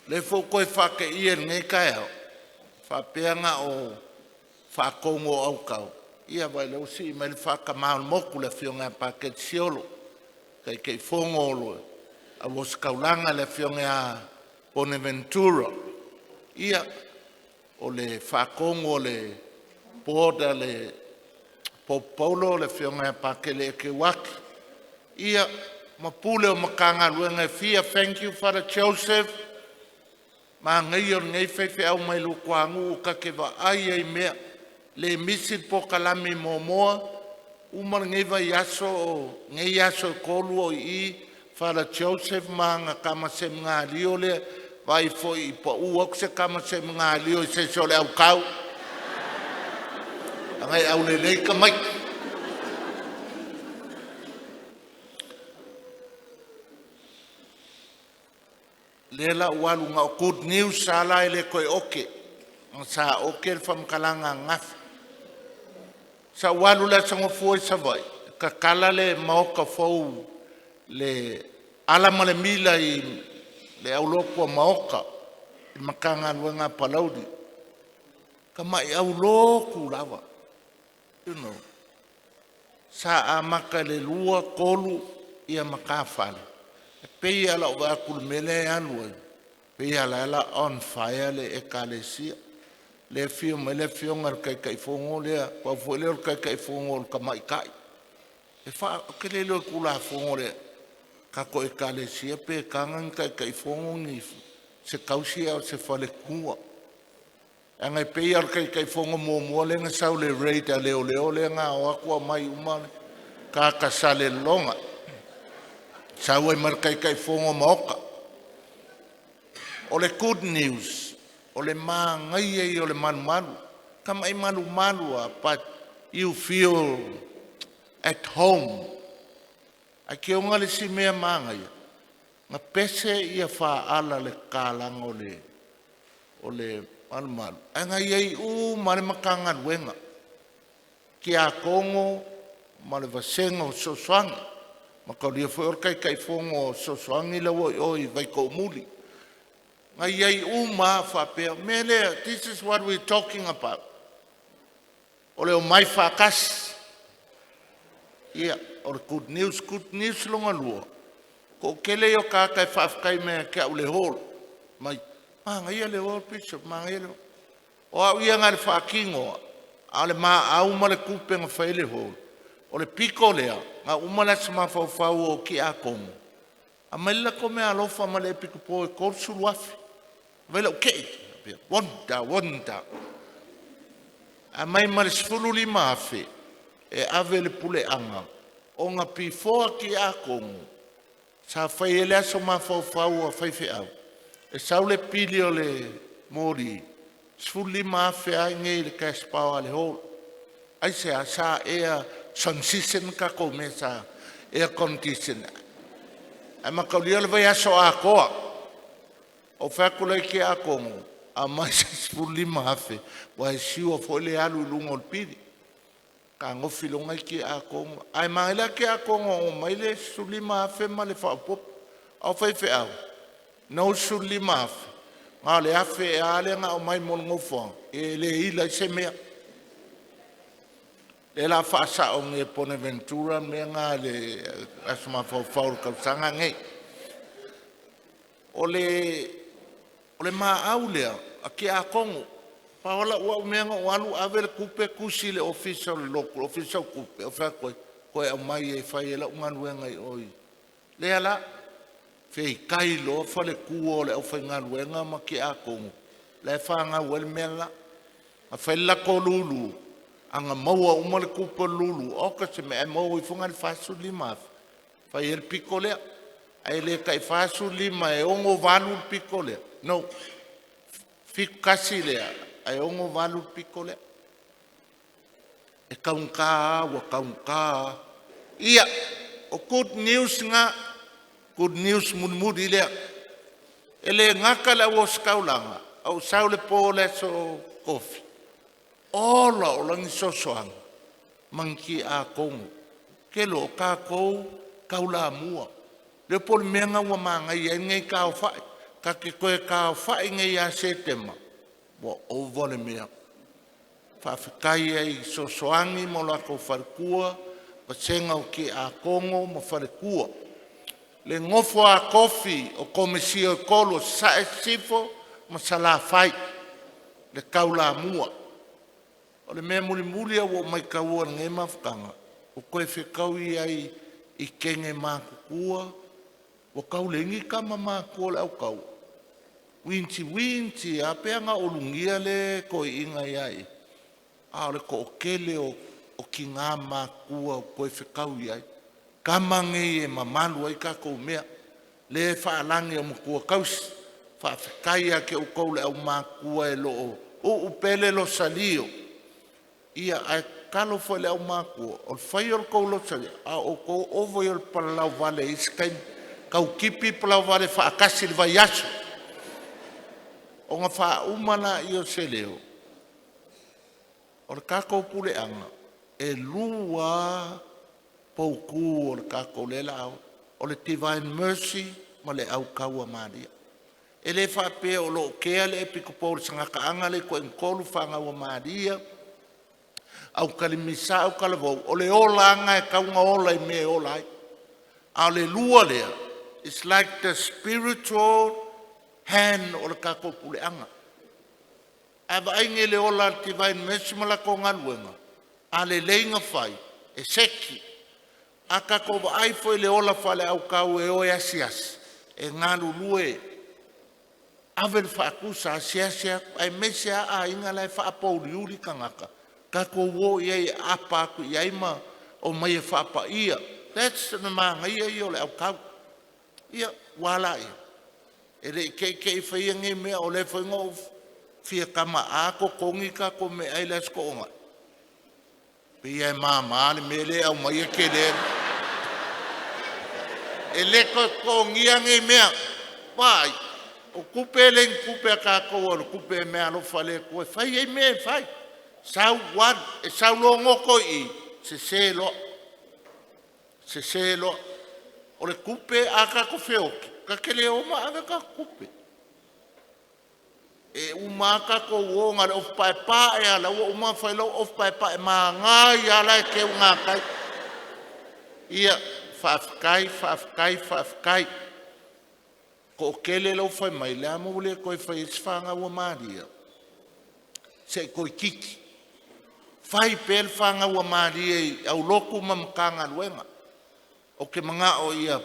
o lea foi ua toe faateia i lenei taeao, faapea na o faatonu o autao, ia vaai o lea ua sii mai le faatamā o le motu le afioga ia Patele Sio, Taitaifono o le au Ositaulaga le afioga ia Bonaventura. Ia, o le faatonu o le Board a le Pope Paulo le afioga ia Patele Eteuati, ia ma Pule o Matagaluega e fia. Thank you Father Joseph, manaia o lenei faifeau mai le toanuu ta te vaai lava i mea, le misi le polokalame muamua, uma lenei vaiaso o nei aso e tolu o i i Father Joseph ma ana tama semina lea, vaai foi i pau atu se tama semenario i se isi o le autao, leaga e aulelei tamaiti. Lea la ua alu na o good news lava la e le toe oke, sa oke le faamatalaga ananafi. Sa ou alu i le Aso Gafua i Savaii, tatala le maota fou le ala ma le mila i le aulotu a Maota i le Matagaluega a Palauli, tamai aulotu lava. Sa amata i le 2, 3 ia matafale, e pei lava o lau vaai atu i le mea lea e alu ai, e pei lava o la e o le a on fire le Ekalesia. Lea e afio mai le afioga i le Taitaifono lea, pau foi lea o le Taitaifono o le tamaitai. Ou te le iloa i le Tulafono a le tatou Ekalesia pe taga ni Taitaifono ni se tausi a o se faletua. Leaga e pei lava o le Taitaifono muamua lea na sau i le raid a leoleo lea na o atu aumai uma tagata Salelologa, sau ai ma le Taitaifono Maota. O le good news, o le manaia ia o le malumalu, tamai malumalu lava but you feel at home. Ae te iloa le isi mea manaia, na pese ia faaala i le tatalaga o le malumalu, ae na i ai uma lava le Matagaluega, Tiakono ma le Vasega o Fesoasoani. Mataulia foi o le Taitaifono o Fesoasoani la ua i o i Vaitoomuli. Na i ai uma lava faapea. O le mea lea, this is what we talking about. O le omai faatasi. Ia, o le good news. Good news lona lua, toatele ia o tagata e faafetai mai ia te au i le hall, mai manaia le hall Bishop, manaia le hall. O au ia na o le faatino lava, a o le maau ma le tupe na fai ai le hall, o le pito lea, na uma le aso mafaufau o Tiakono, aumai le latou meaalofa ma le epikopo e $30,000. Vaai la le tei, wonder wonder. Aumai ma le $15,000 e ave i le puleaga ona before tiakono sa fai ai le aso mafaufau a faifeau, e sau le pili o le moli. 15,000 ai nei i le cash power a le hall. Aisea? Sa air transition tatou mea sa air condition. Ae mataulia le vaiaso atoa. Ou fai atu lea i tiakono, aumai se 15,000 ua e siua foi le alu i luga o le pili. Fetagofi loa nai tiakono, ae manaia la tiakono e aumai le 15,000 ma le faaopoopo. A o faifeau, no 15,000, na o le 1,000 ea lea na aumai mo le nofoaga, e le ila ai se mea. Lea o le a faasao nei e Bonaventura mea na i le aso mafaufau o le tausaga lenei. O le maau lea a tiakono, pau lava lau mea na ou alu ave le tupe tusi i le ofisa o le lotu, le ofisa o tupe, ou fai atu ai, toe aumai e fai ai lau galuega i o i lea la feitai loa faletua o le aufaigaluega ma tiakono la e fanau ai le mea la. Na fai le latou lulu, ana maua uma le tupe o le lulu, oka se mea, ae maua ifo na o le 45,000 fai ai le pito lea. Ae le tai 45 e 68 le pito lea. No, 71 lea ae 68 le pito lea. E taugata, ua taugata. Ia, o good news na, good news mulimuli lea. E le gata le au ositaulaga, a ou sau le po o le aso Tofi, ola o lagi fesoasoani ma ni tiakono. Kelo o tatou taulamua. Le po o le mea lena ua manaia ai lenei taaofai. Ta te toe taaofai nei ia Setema, ua ova le mea. Faafetai ai i fesoasoani mo latou faletua, vasega o tiakono ma faletua. Le nofo a tofi o Komesia e tolu o Sasae, Sisifo ma Salafai, le taulamua. O le mea mulimuli ua ou maitaua i lenei mafutaga, ua toe fetaui ai i teine matutua, ua tau leai ni tama matutua o le au taua, uitiuiti a pei na ulugia le toeaina ia ia, a o le toatele o tina matutua ua toe fetau ai. Tama nei e mamalu ai tatou mea, lea e faalagi o matua tausi. Faafetai ia te outou le aumatutua o lo o uu pea le losalio. Ia ae tatalo foi i le aumatutua, o le fai o le tou loto a o outou o ovo ia o le palalauvale i isi taimi. Tau tipi palauvale faatasi i le vaiaso ona faauma lea o se leo. O le tatou puleaga e lua lava poutu o le tatou lea la o, o le Divine Mercy ma le autau a Maria. E le faapea o lo o kea le Epikopo i le sagataaga lea i toaginotolu fanau a Maria, aukali misa, autalavou, o le olaga e tatau ona ola i mea e ola ai. A o le lua lea, is like the spiritual hand o le tatou puleaga. A vaai nei i le ola a le Divine Mercy ma latou galuega, a lelei ona fai e seki. A tatou vaai foi i le ola faaleautau e o e asiasi, e galulue, ave le faatusa, asiasi atu, aemaise lava aiga la e faapouliuli tagata, tatou o i ai e aapa atu i ai ma omai e faapaia. That's le manaia ia o le autau. Ia, ua a laia? E le i te i te i faia nei mea, o lea foi na ou fia tama'a totogi tatou meaai i le Aso Toonai. Pei lava e mama le mea lea e aumai e tele. E le toe totogia nei mea. Vaai, o tupe e le ni tupe a tatou o le tupe e meaalofa a le Atua e fai ai mea e fai. Sau ua alu, e sau loa goto i i, sese loa, sese loa. O le tupe a tatou feoti, ta te le o ma ave tatou tupe. E uma lava tatou o na o le ofu paepae lava, la ua uma ona fai lau ofu paepae manaia lava la e teu i gatai. Ia, faafetai, faafetai, faafetai. Toatele la ua fai mai, le a le mea ua le toe fai ai se fanau a Maria se i toeititi fai pea le fanau a Maria i aulotu ma Matagaluega. Ou te manao ia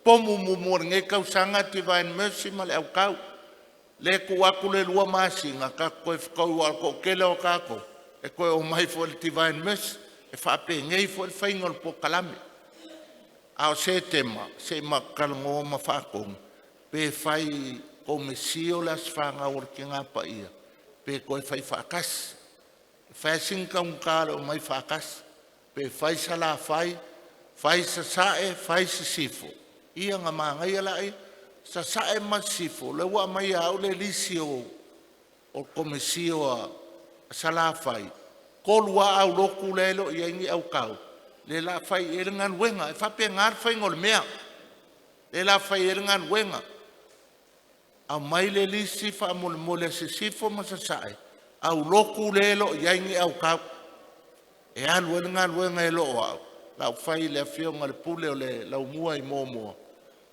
pomu muamua i lenei tausaga Divine Mercy ma le autau. Lea e tuu atu le 2 masina tatou toe fetaui aua o le toatele o tatou e toe omai foi i le Divine Mercy. E faapenei foi le faiga o le polokalame. A o Setema se i matou talanoa ma faatonu pe fai i Komesia o le Aso Fanau a le Tina Paia pe toe fai faatasi. E fai lava sina taugata o le omai faatasi, pe fai Salafai, fai Sasae, fai Sisifo, ia ona manaia lea. Sasae ma Sisifo, o lea ua aumai ia te au le lisi o Komisi o Salafai, e 3 lava aulotu la e le o i ai ni autao, lea o le a fai i ai le galuega. E faapena le faiga o le mea, lea o le a fai ai le galuega. Aumai le lisi faamolemole a Sisifo ma Sasae, aulotu lea e le o i ai ni autao e alu ai le galuega e lo o au o le a ou fai i le afioga i le Pule o le Laumua i Moamoa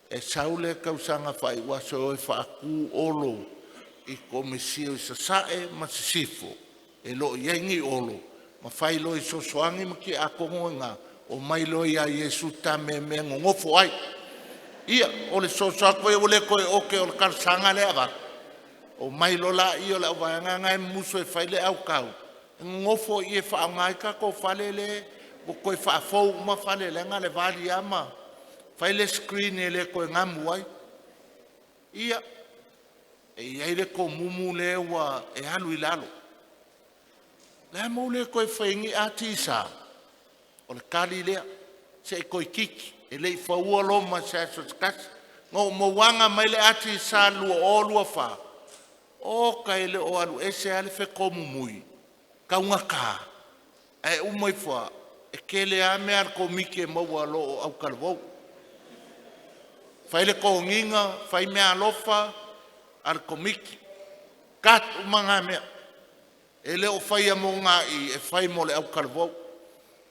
e sau le tausaga faaiu aso e o e faatu Olo i Komisi o Sasae ma Sisifo e le o i ai ni Olo ma fai loa i Fesoasoani ma Tiakono i ina omai loa ia Iesu tameamea e nonofo ai. Ia o le soso atu ai ua le toe ote o le talosaga lea e avatu, omai loa lea o le auvaega na e mumusu e fai le autao e nonofo i i e faaaoga ai tatou fale lea ua toe faafou uma fale leaga na o le vali lava ma fai le screen e le toe gamu ai. Ia, e i ai le tomumu lea ua e alu i lalo. O le a le mea ua le toe fai ai ni atisa? O le tali lea, se i toeitiiti, e le i fauina Roma i se aso se tasi. Na ou mauaga mai le atisa i le 2024, oka e le o alu ese lava le fetomumui, e taugata, ae uma ifo lava e tele lava mea a le Komiti e maua i lo autalavou. Fai le toniga, fai meaalofa a le Komiti, cut uma na mea. E le o faia mo nai, e fai mo le autalavou.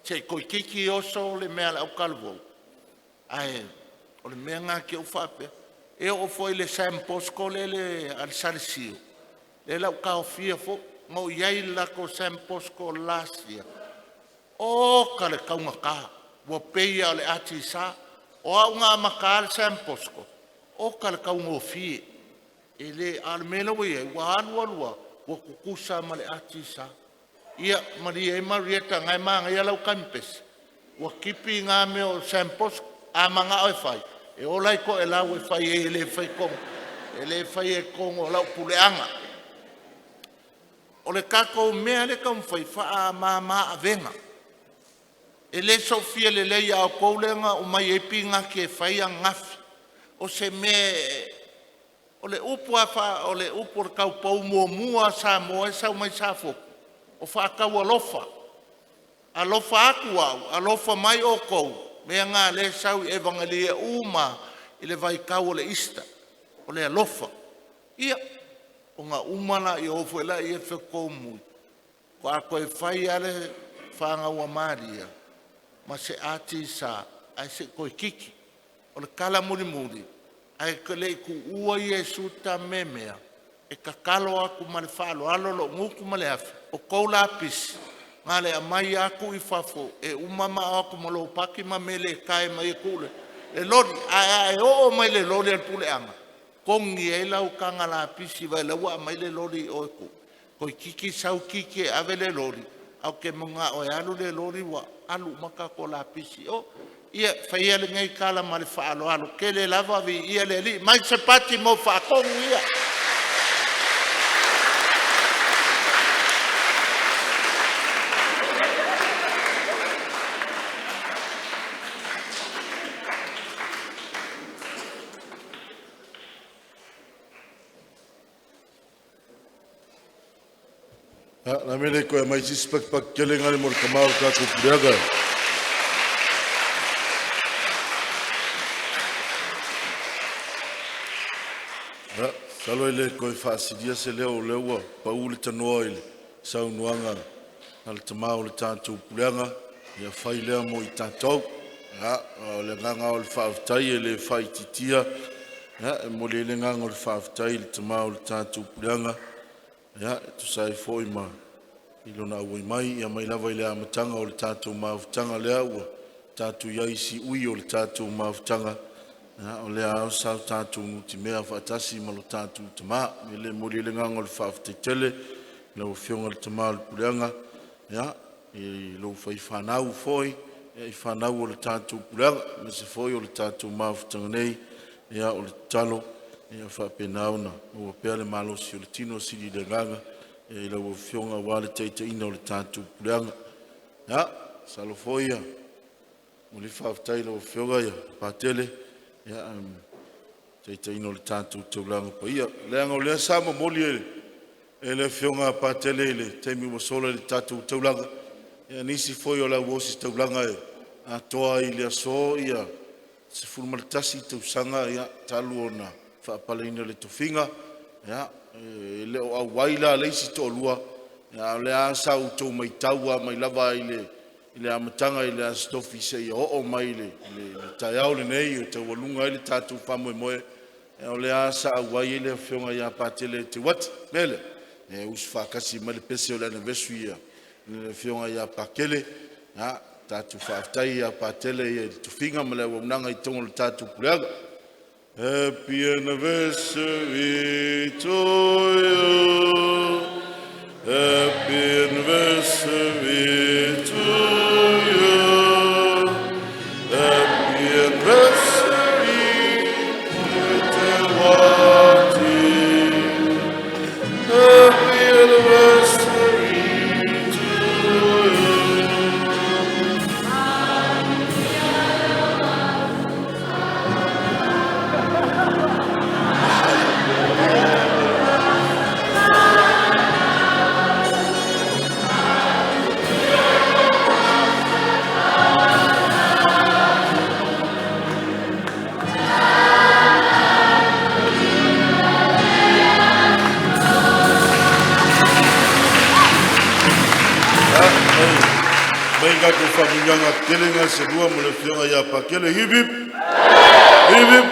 Se toeitiiti oso le mea a le autalavou, ae o le mea lena te i ua faapea. E oo foi i le Sam Bosco lea a le Salesio, lea o le a ou taofia foi. Na ou i ai i le latou Sam Bosco last year, oka le taugata, ua pei lava o le atisa. O au na amataina le Sam Bosco, oka le taugofie, e le… a o le mea lea ua i ai, ua alu alu lava ua tutusa ma le atisa. Ia malie Marieta o lena e manaia lau taimi pesi, ua tipi na mea o Sam Bosco. A manao e fai, e o la i Toelau e fai ai e le faia i totonu o lau puleaga. O le tatou mea lea e taumafai e faamama avega. E le sofia lelei e outou lea na aumai ai pinati e fai ananafi. O se mea o le upu lava o le upu o le taupou muamua a Samoa e sau mai Safotu, o faataualofa, alofa atu au, alofa mai outou. O mea na o lea e sau i evageliae uma lava i le vaitau o le Easter, o le alofa. Ia ona uma lea, o foi lea fetomui faatoa toe fai lava le fanau a Maria ma se atisa ae se i toe kiki. O le tala mulimuli, ae te le i tuua Iesu tameamea, e tatalo atu ma le faaaloalo lou gutu ma le afi, o tou lapisi na o le aumai lava tuu i fafo e uma ma o atu ma lopati ma meletae mai e tuu i le loli. Ae a e oo mai i le loli a le puleaga, togi ai lau taga lapisi vaai la e ua aumai le loli i o e tuu, toeitiiti sau kiki e ave le loli, ae ou te manao e alu le loli ua alu uma tatou lapisi i o. Ia faia lenei tala ma le faaaloalo tele lava. Viia le Alii. Mai se pati mo faatonu ia. Ia, o le a le mea e le toe aumai ai se isi patupatu tele lea mo le tama o le tatou Puleaga. Ia, masalo e le toe faasilia se leo o lea ua pau le tanoa i le saunoaga a le tama o le tatou Pulega, ia fai lea mo i tatou. Ia, o le agaga lava o le faafetai e le faaitiitia. E momoli ai le agaga o le faafetai i le tama o le tatou Pulega e tusa ai foi ma lona auai mai, ia mai lava i le amataga o le tatou mafutaga lea ua tatou i ai i siui o le tatou mafutaga, a o lea lava sa tatou nutimea faatasi ma lo tatou tama. O le mea lea e momoli ai le agaga o le faafetai tele i lau Afioga i le Tama o le Pulega i lou fai fanau foi, i fanau o le tatou Pulega, aemaise foi o le tatou mafutaga nei. Ia o le tatalo ia faapena ona maua pea le malosi o le tino, sili i le agaga i lau Afioga aua le taitaiina o le tatou puleaga. Ia, masalo foi momoli faafetai i lau Afioga Patele taitaiina o le tatou taulaga paia, leaga o lea sa momoli e le Afioga a Patele i le taimi ua sola i le tatou taulaga nisi foi o le au ositaulaga e atoa i le aso 11 tausaga talu ona faapaleina i le tofiga. E le o auai la le isi toalua, a o lea sa outou matau mai lava i le amataga i le Aso Tofi seia oo mai i le taeao lenei ua taualuga ai le tatou faamoemoe. O lea sa auai ai le Afioga ia Patele Eteuati. O le mea lea, e usu faatasi mai le pese o le anniversary a le Afioga ia Pakele. Tatou faafetai ia Patele i le tofiga ma le auaunaga i totonu o le tatou puleaga. Happy anniversary to you. Happy anniversary to you. Happy anniversary, Eteuati. Happy anniversary to you. Aumai tatou faamanuiaga tetele na se lua mo le afioga ia Pakele. Hip hip. Hip hip.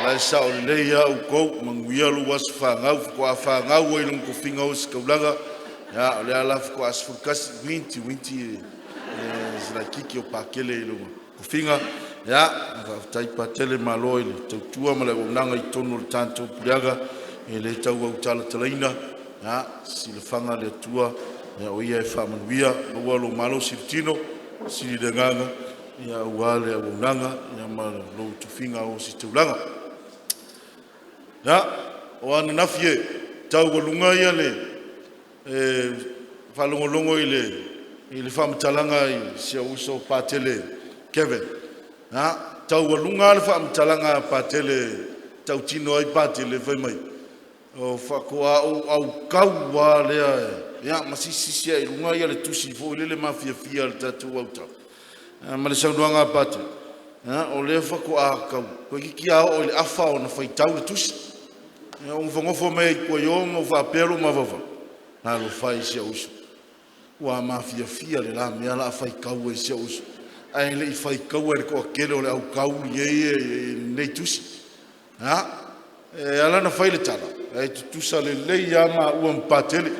La e sao lelei a outou, manuia lou aso fanau, faatoa fanau ai i lona tofiga ositaulaga. Ia o lea la faatoa 11 uiti uiti e se laitiiti o Pakele i lona tofiga. Ia faafetai Patele, malo i le tautua ma le auaunaga i totonu o le tatou puleaga, e le tau autalatalaina. Ia silafaga le Atua o Ia e faamanuia, maua lou malosi i le tino, sili i le agaga aua le auaunaga ma lou tofiga ositaulaga. Ia, o ananafi e taualuga le faalogologo i le faamatalaga i si ou uso Patele Kevin. Na taualuga le faamatalaga a Patele e tautino ai Patele fai mai, o faatoa ou autau lava lea ia ma silisili ese ai i luga le tusi foi lele mafiafia a le tatou autau ma le saunoaga a Patele. O lea faatoa tau toeititi a oo i le afa ona faitau le tusi. Ou nofonofo mai ai tua i o ma ou faapea lou mafaufau, talofa e i si ou uso, ua mafiafia le la mea o le a faitau e si ou uso, ae le i faitaua e le toatele o le autau nei lenei tusi. E ala ona fai le tala, e tutusa lelei lava maua ma Patele,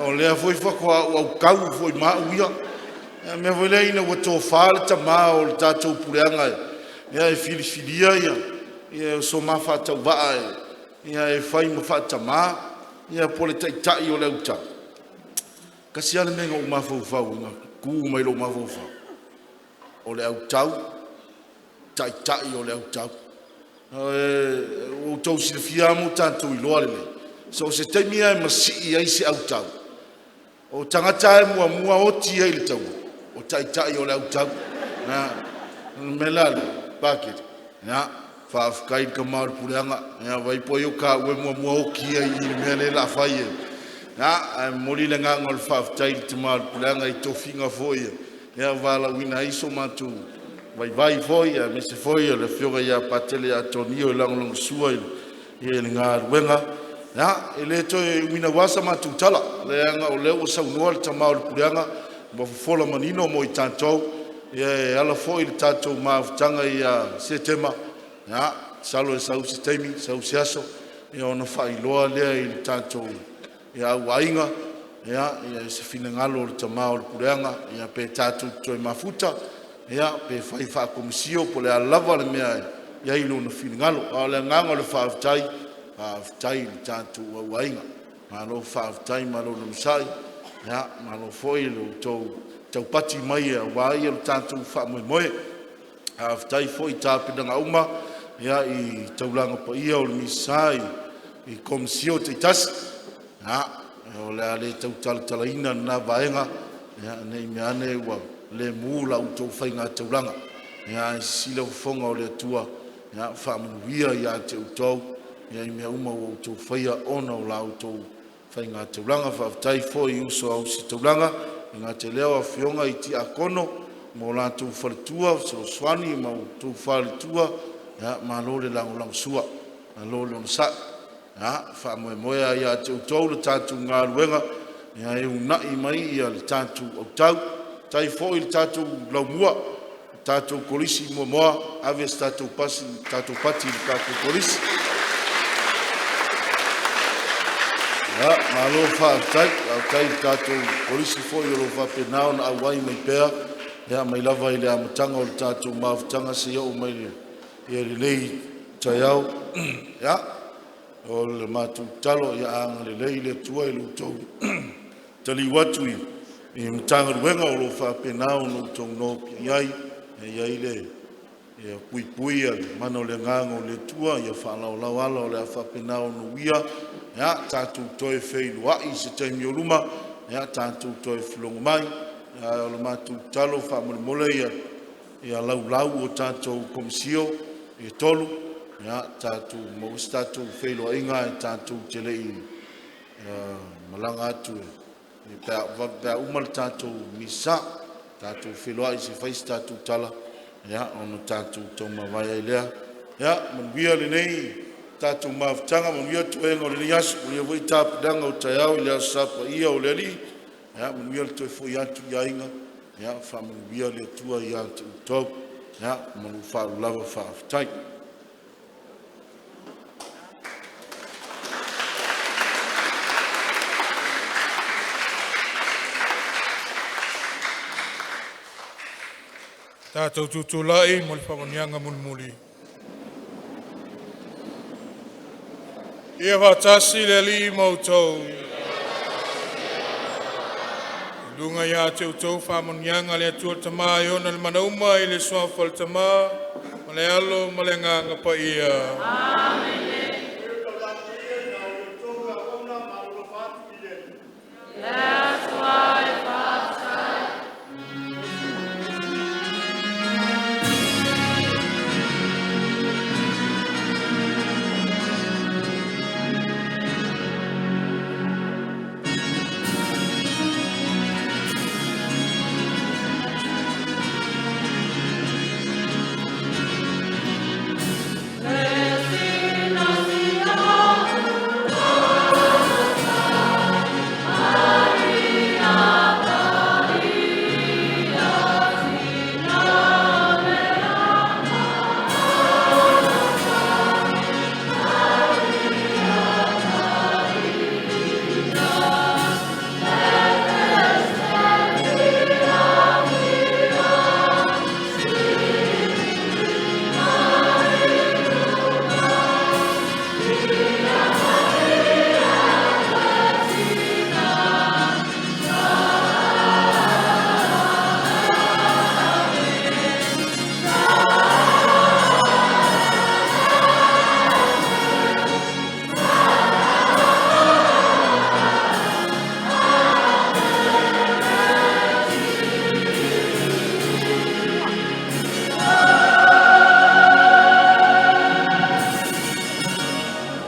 o lea foi faatoa ou autau foi ma au ia. A mea foi lea ina ua tofa le tama o le tatou puleaga e filifilia ia so ma faatauvaa e fai ma faatama po o le taitai o le autau. Tasi lava le mea na ou mafaufau na tu mai lou mafaufau, o le autau, taitai o le autau. Ua outou silafia lava ma o tatou iloa lelei, so o se taimi lava e masii ai se autau, o tagata e muamua oti ai i le taua, o taitai o le autau. O le mea la lea Pakele, ia faafetai i le tama o le puleaga, ia vaai po o ai o taua e muamua oti ai i le mea lea o le a fai e. Ae momoli le agaga o le faafetai i le tama o le puleaga i tofiga foi ua valaauina ai so matou vaivai foi aemaise foi o le afioga ia Patele Atonio e lagolagosua i le galuega. E le toe umi naua sa matou tala leaga o lea ua saunoa le tama o le puleaga ua fofola manino mo i tatou e ala foi i le tatou mafutaga ia Setema. Masalo e sau se taimi sau se aso ona faailoa lea i le tatou auaiga se finagalo o le tama o le puleaga pe tatou te toe mafuta pe fai faakomisio po o le a lava le mea e i ai lona finagalo. A o le agaga o le faafetai, faafetai i le tatou auaiga, malo faafetai, malo le onosai, malo foi i lo outou taupati mai aua le tatou faamoemoe. Faafetai foi i tapenaga uma i taualaga paia o le Misa i Konesio taitasi. O le a le tautalatalaina lena vaega, ia, ne i mea ane ua le mu la outou faigataulaga. Ia, ae sisila fofoga o le Atua, ia faamanuia ia te outou, ia i mea uma ua outou faia ona o la outou faigataulaga. Faafetai foi i uso auositaulaga, e le gata i lea o afioga i tiakono ma o latou faletua fesoasoani ma outou faletua, ia malo le lagolagosua, malo le onosai. Ia faamoemoe lava ia te outou le tatou galuega, ia e uunai mai le tatou autau. Faafetai foi i le tatou laumua, le tatou Kolisi muamua, ave se tatou pati i le tatou Kolisi. Ia malo faafetai, faafetai i le tatou Kolisi foi o lo o faapena ona auai mai pea ia mai lava i le amataga o le tatou mafutaga seia oo mai i lenei taeao. Ia, o le matou tatalo ia agalelei le Atua i lo outou taliu atu i Matagaluega o lo o faapena ona outou nopiai ai, ia i ai le puipui a le mana o le agaga o le Atua ia faalaolao ala o le a faapena ona uia. Ia tatou toe feiloai i se taimi o luma, ia tatou toe felogo mai. Ae o le matou tatalo faamolemole ia laulau o tatou komesia ia tolu, ia tatou maua se tatou feiloaiga ae tatou te le i malaga atu pe a uma le tatou Misa. Tatou feiloai se i fai se tatou tala ona tatou aumavae ai lea. Ia manuia lenei tatou mafutaga, manuia toega o lenei aso, manuia foi tapenaga o taeao i le Aso Sa Paia o le Alii. Ia manuia le toe foi atu i aiga, ia faamanuia le Atua ia te outou. Ia ma lou faaaloalo lava, faafetai. Tatou tutulai mo le faamanuiaga mulimuli. Ia faatasi le Alii ma outou. Ia liuga ia te outou faamanuiaga a le Atua le Tama e ona le mana uma i le suafa o le Tama ma le Alo ma le Agaga Paia.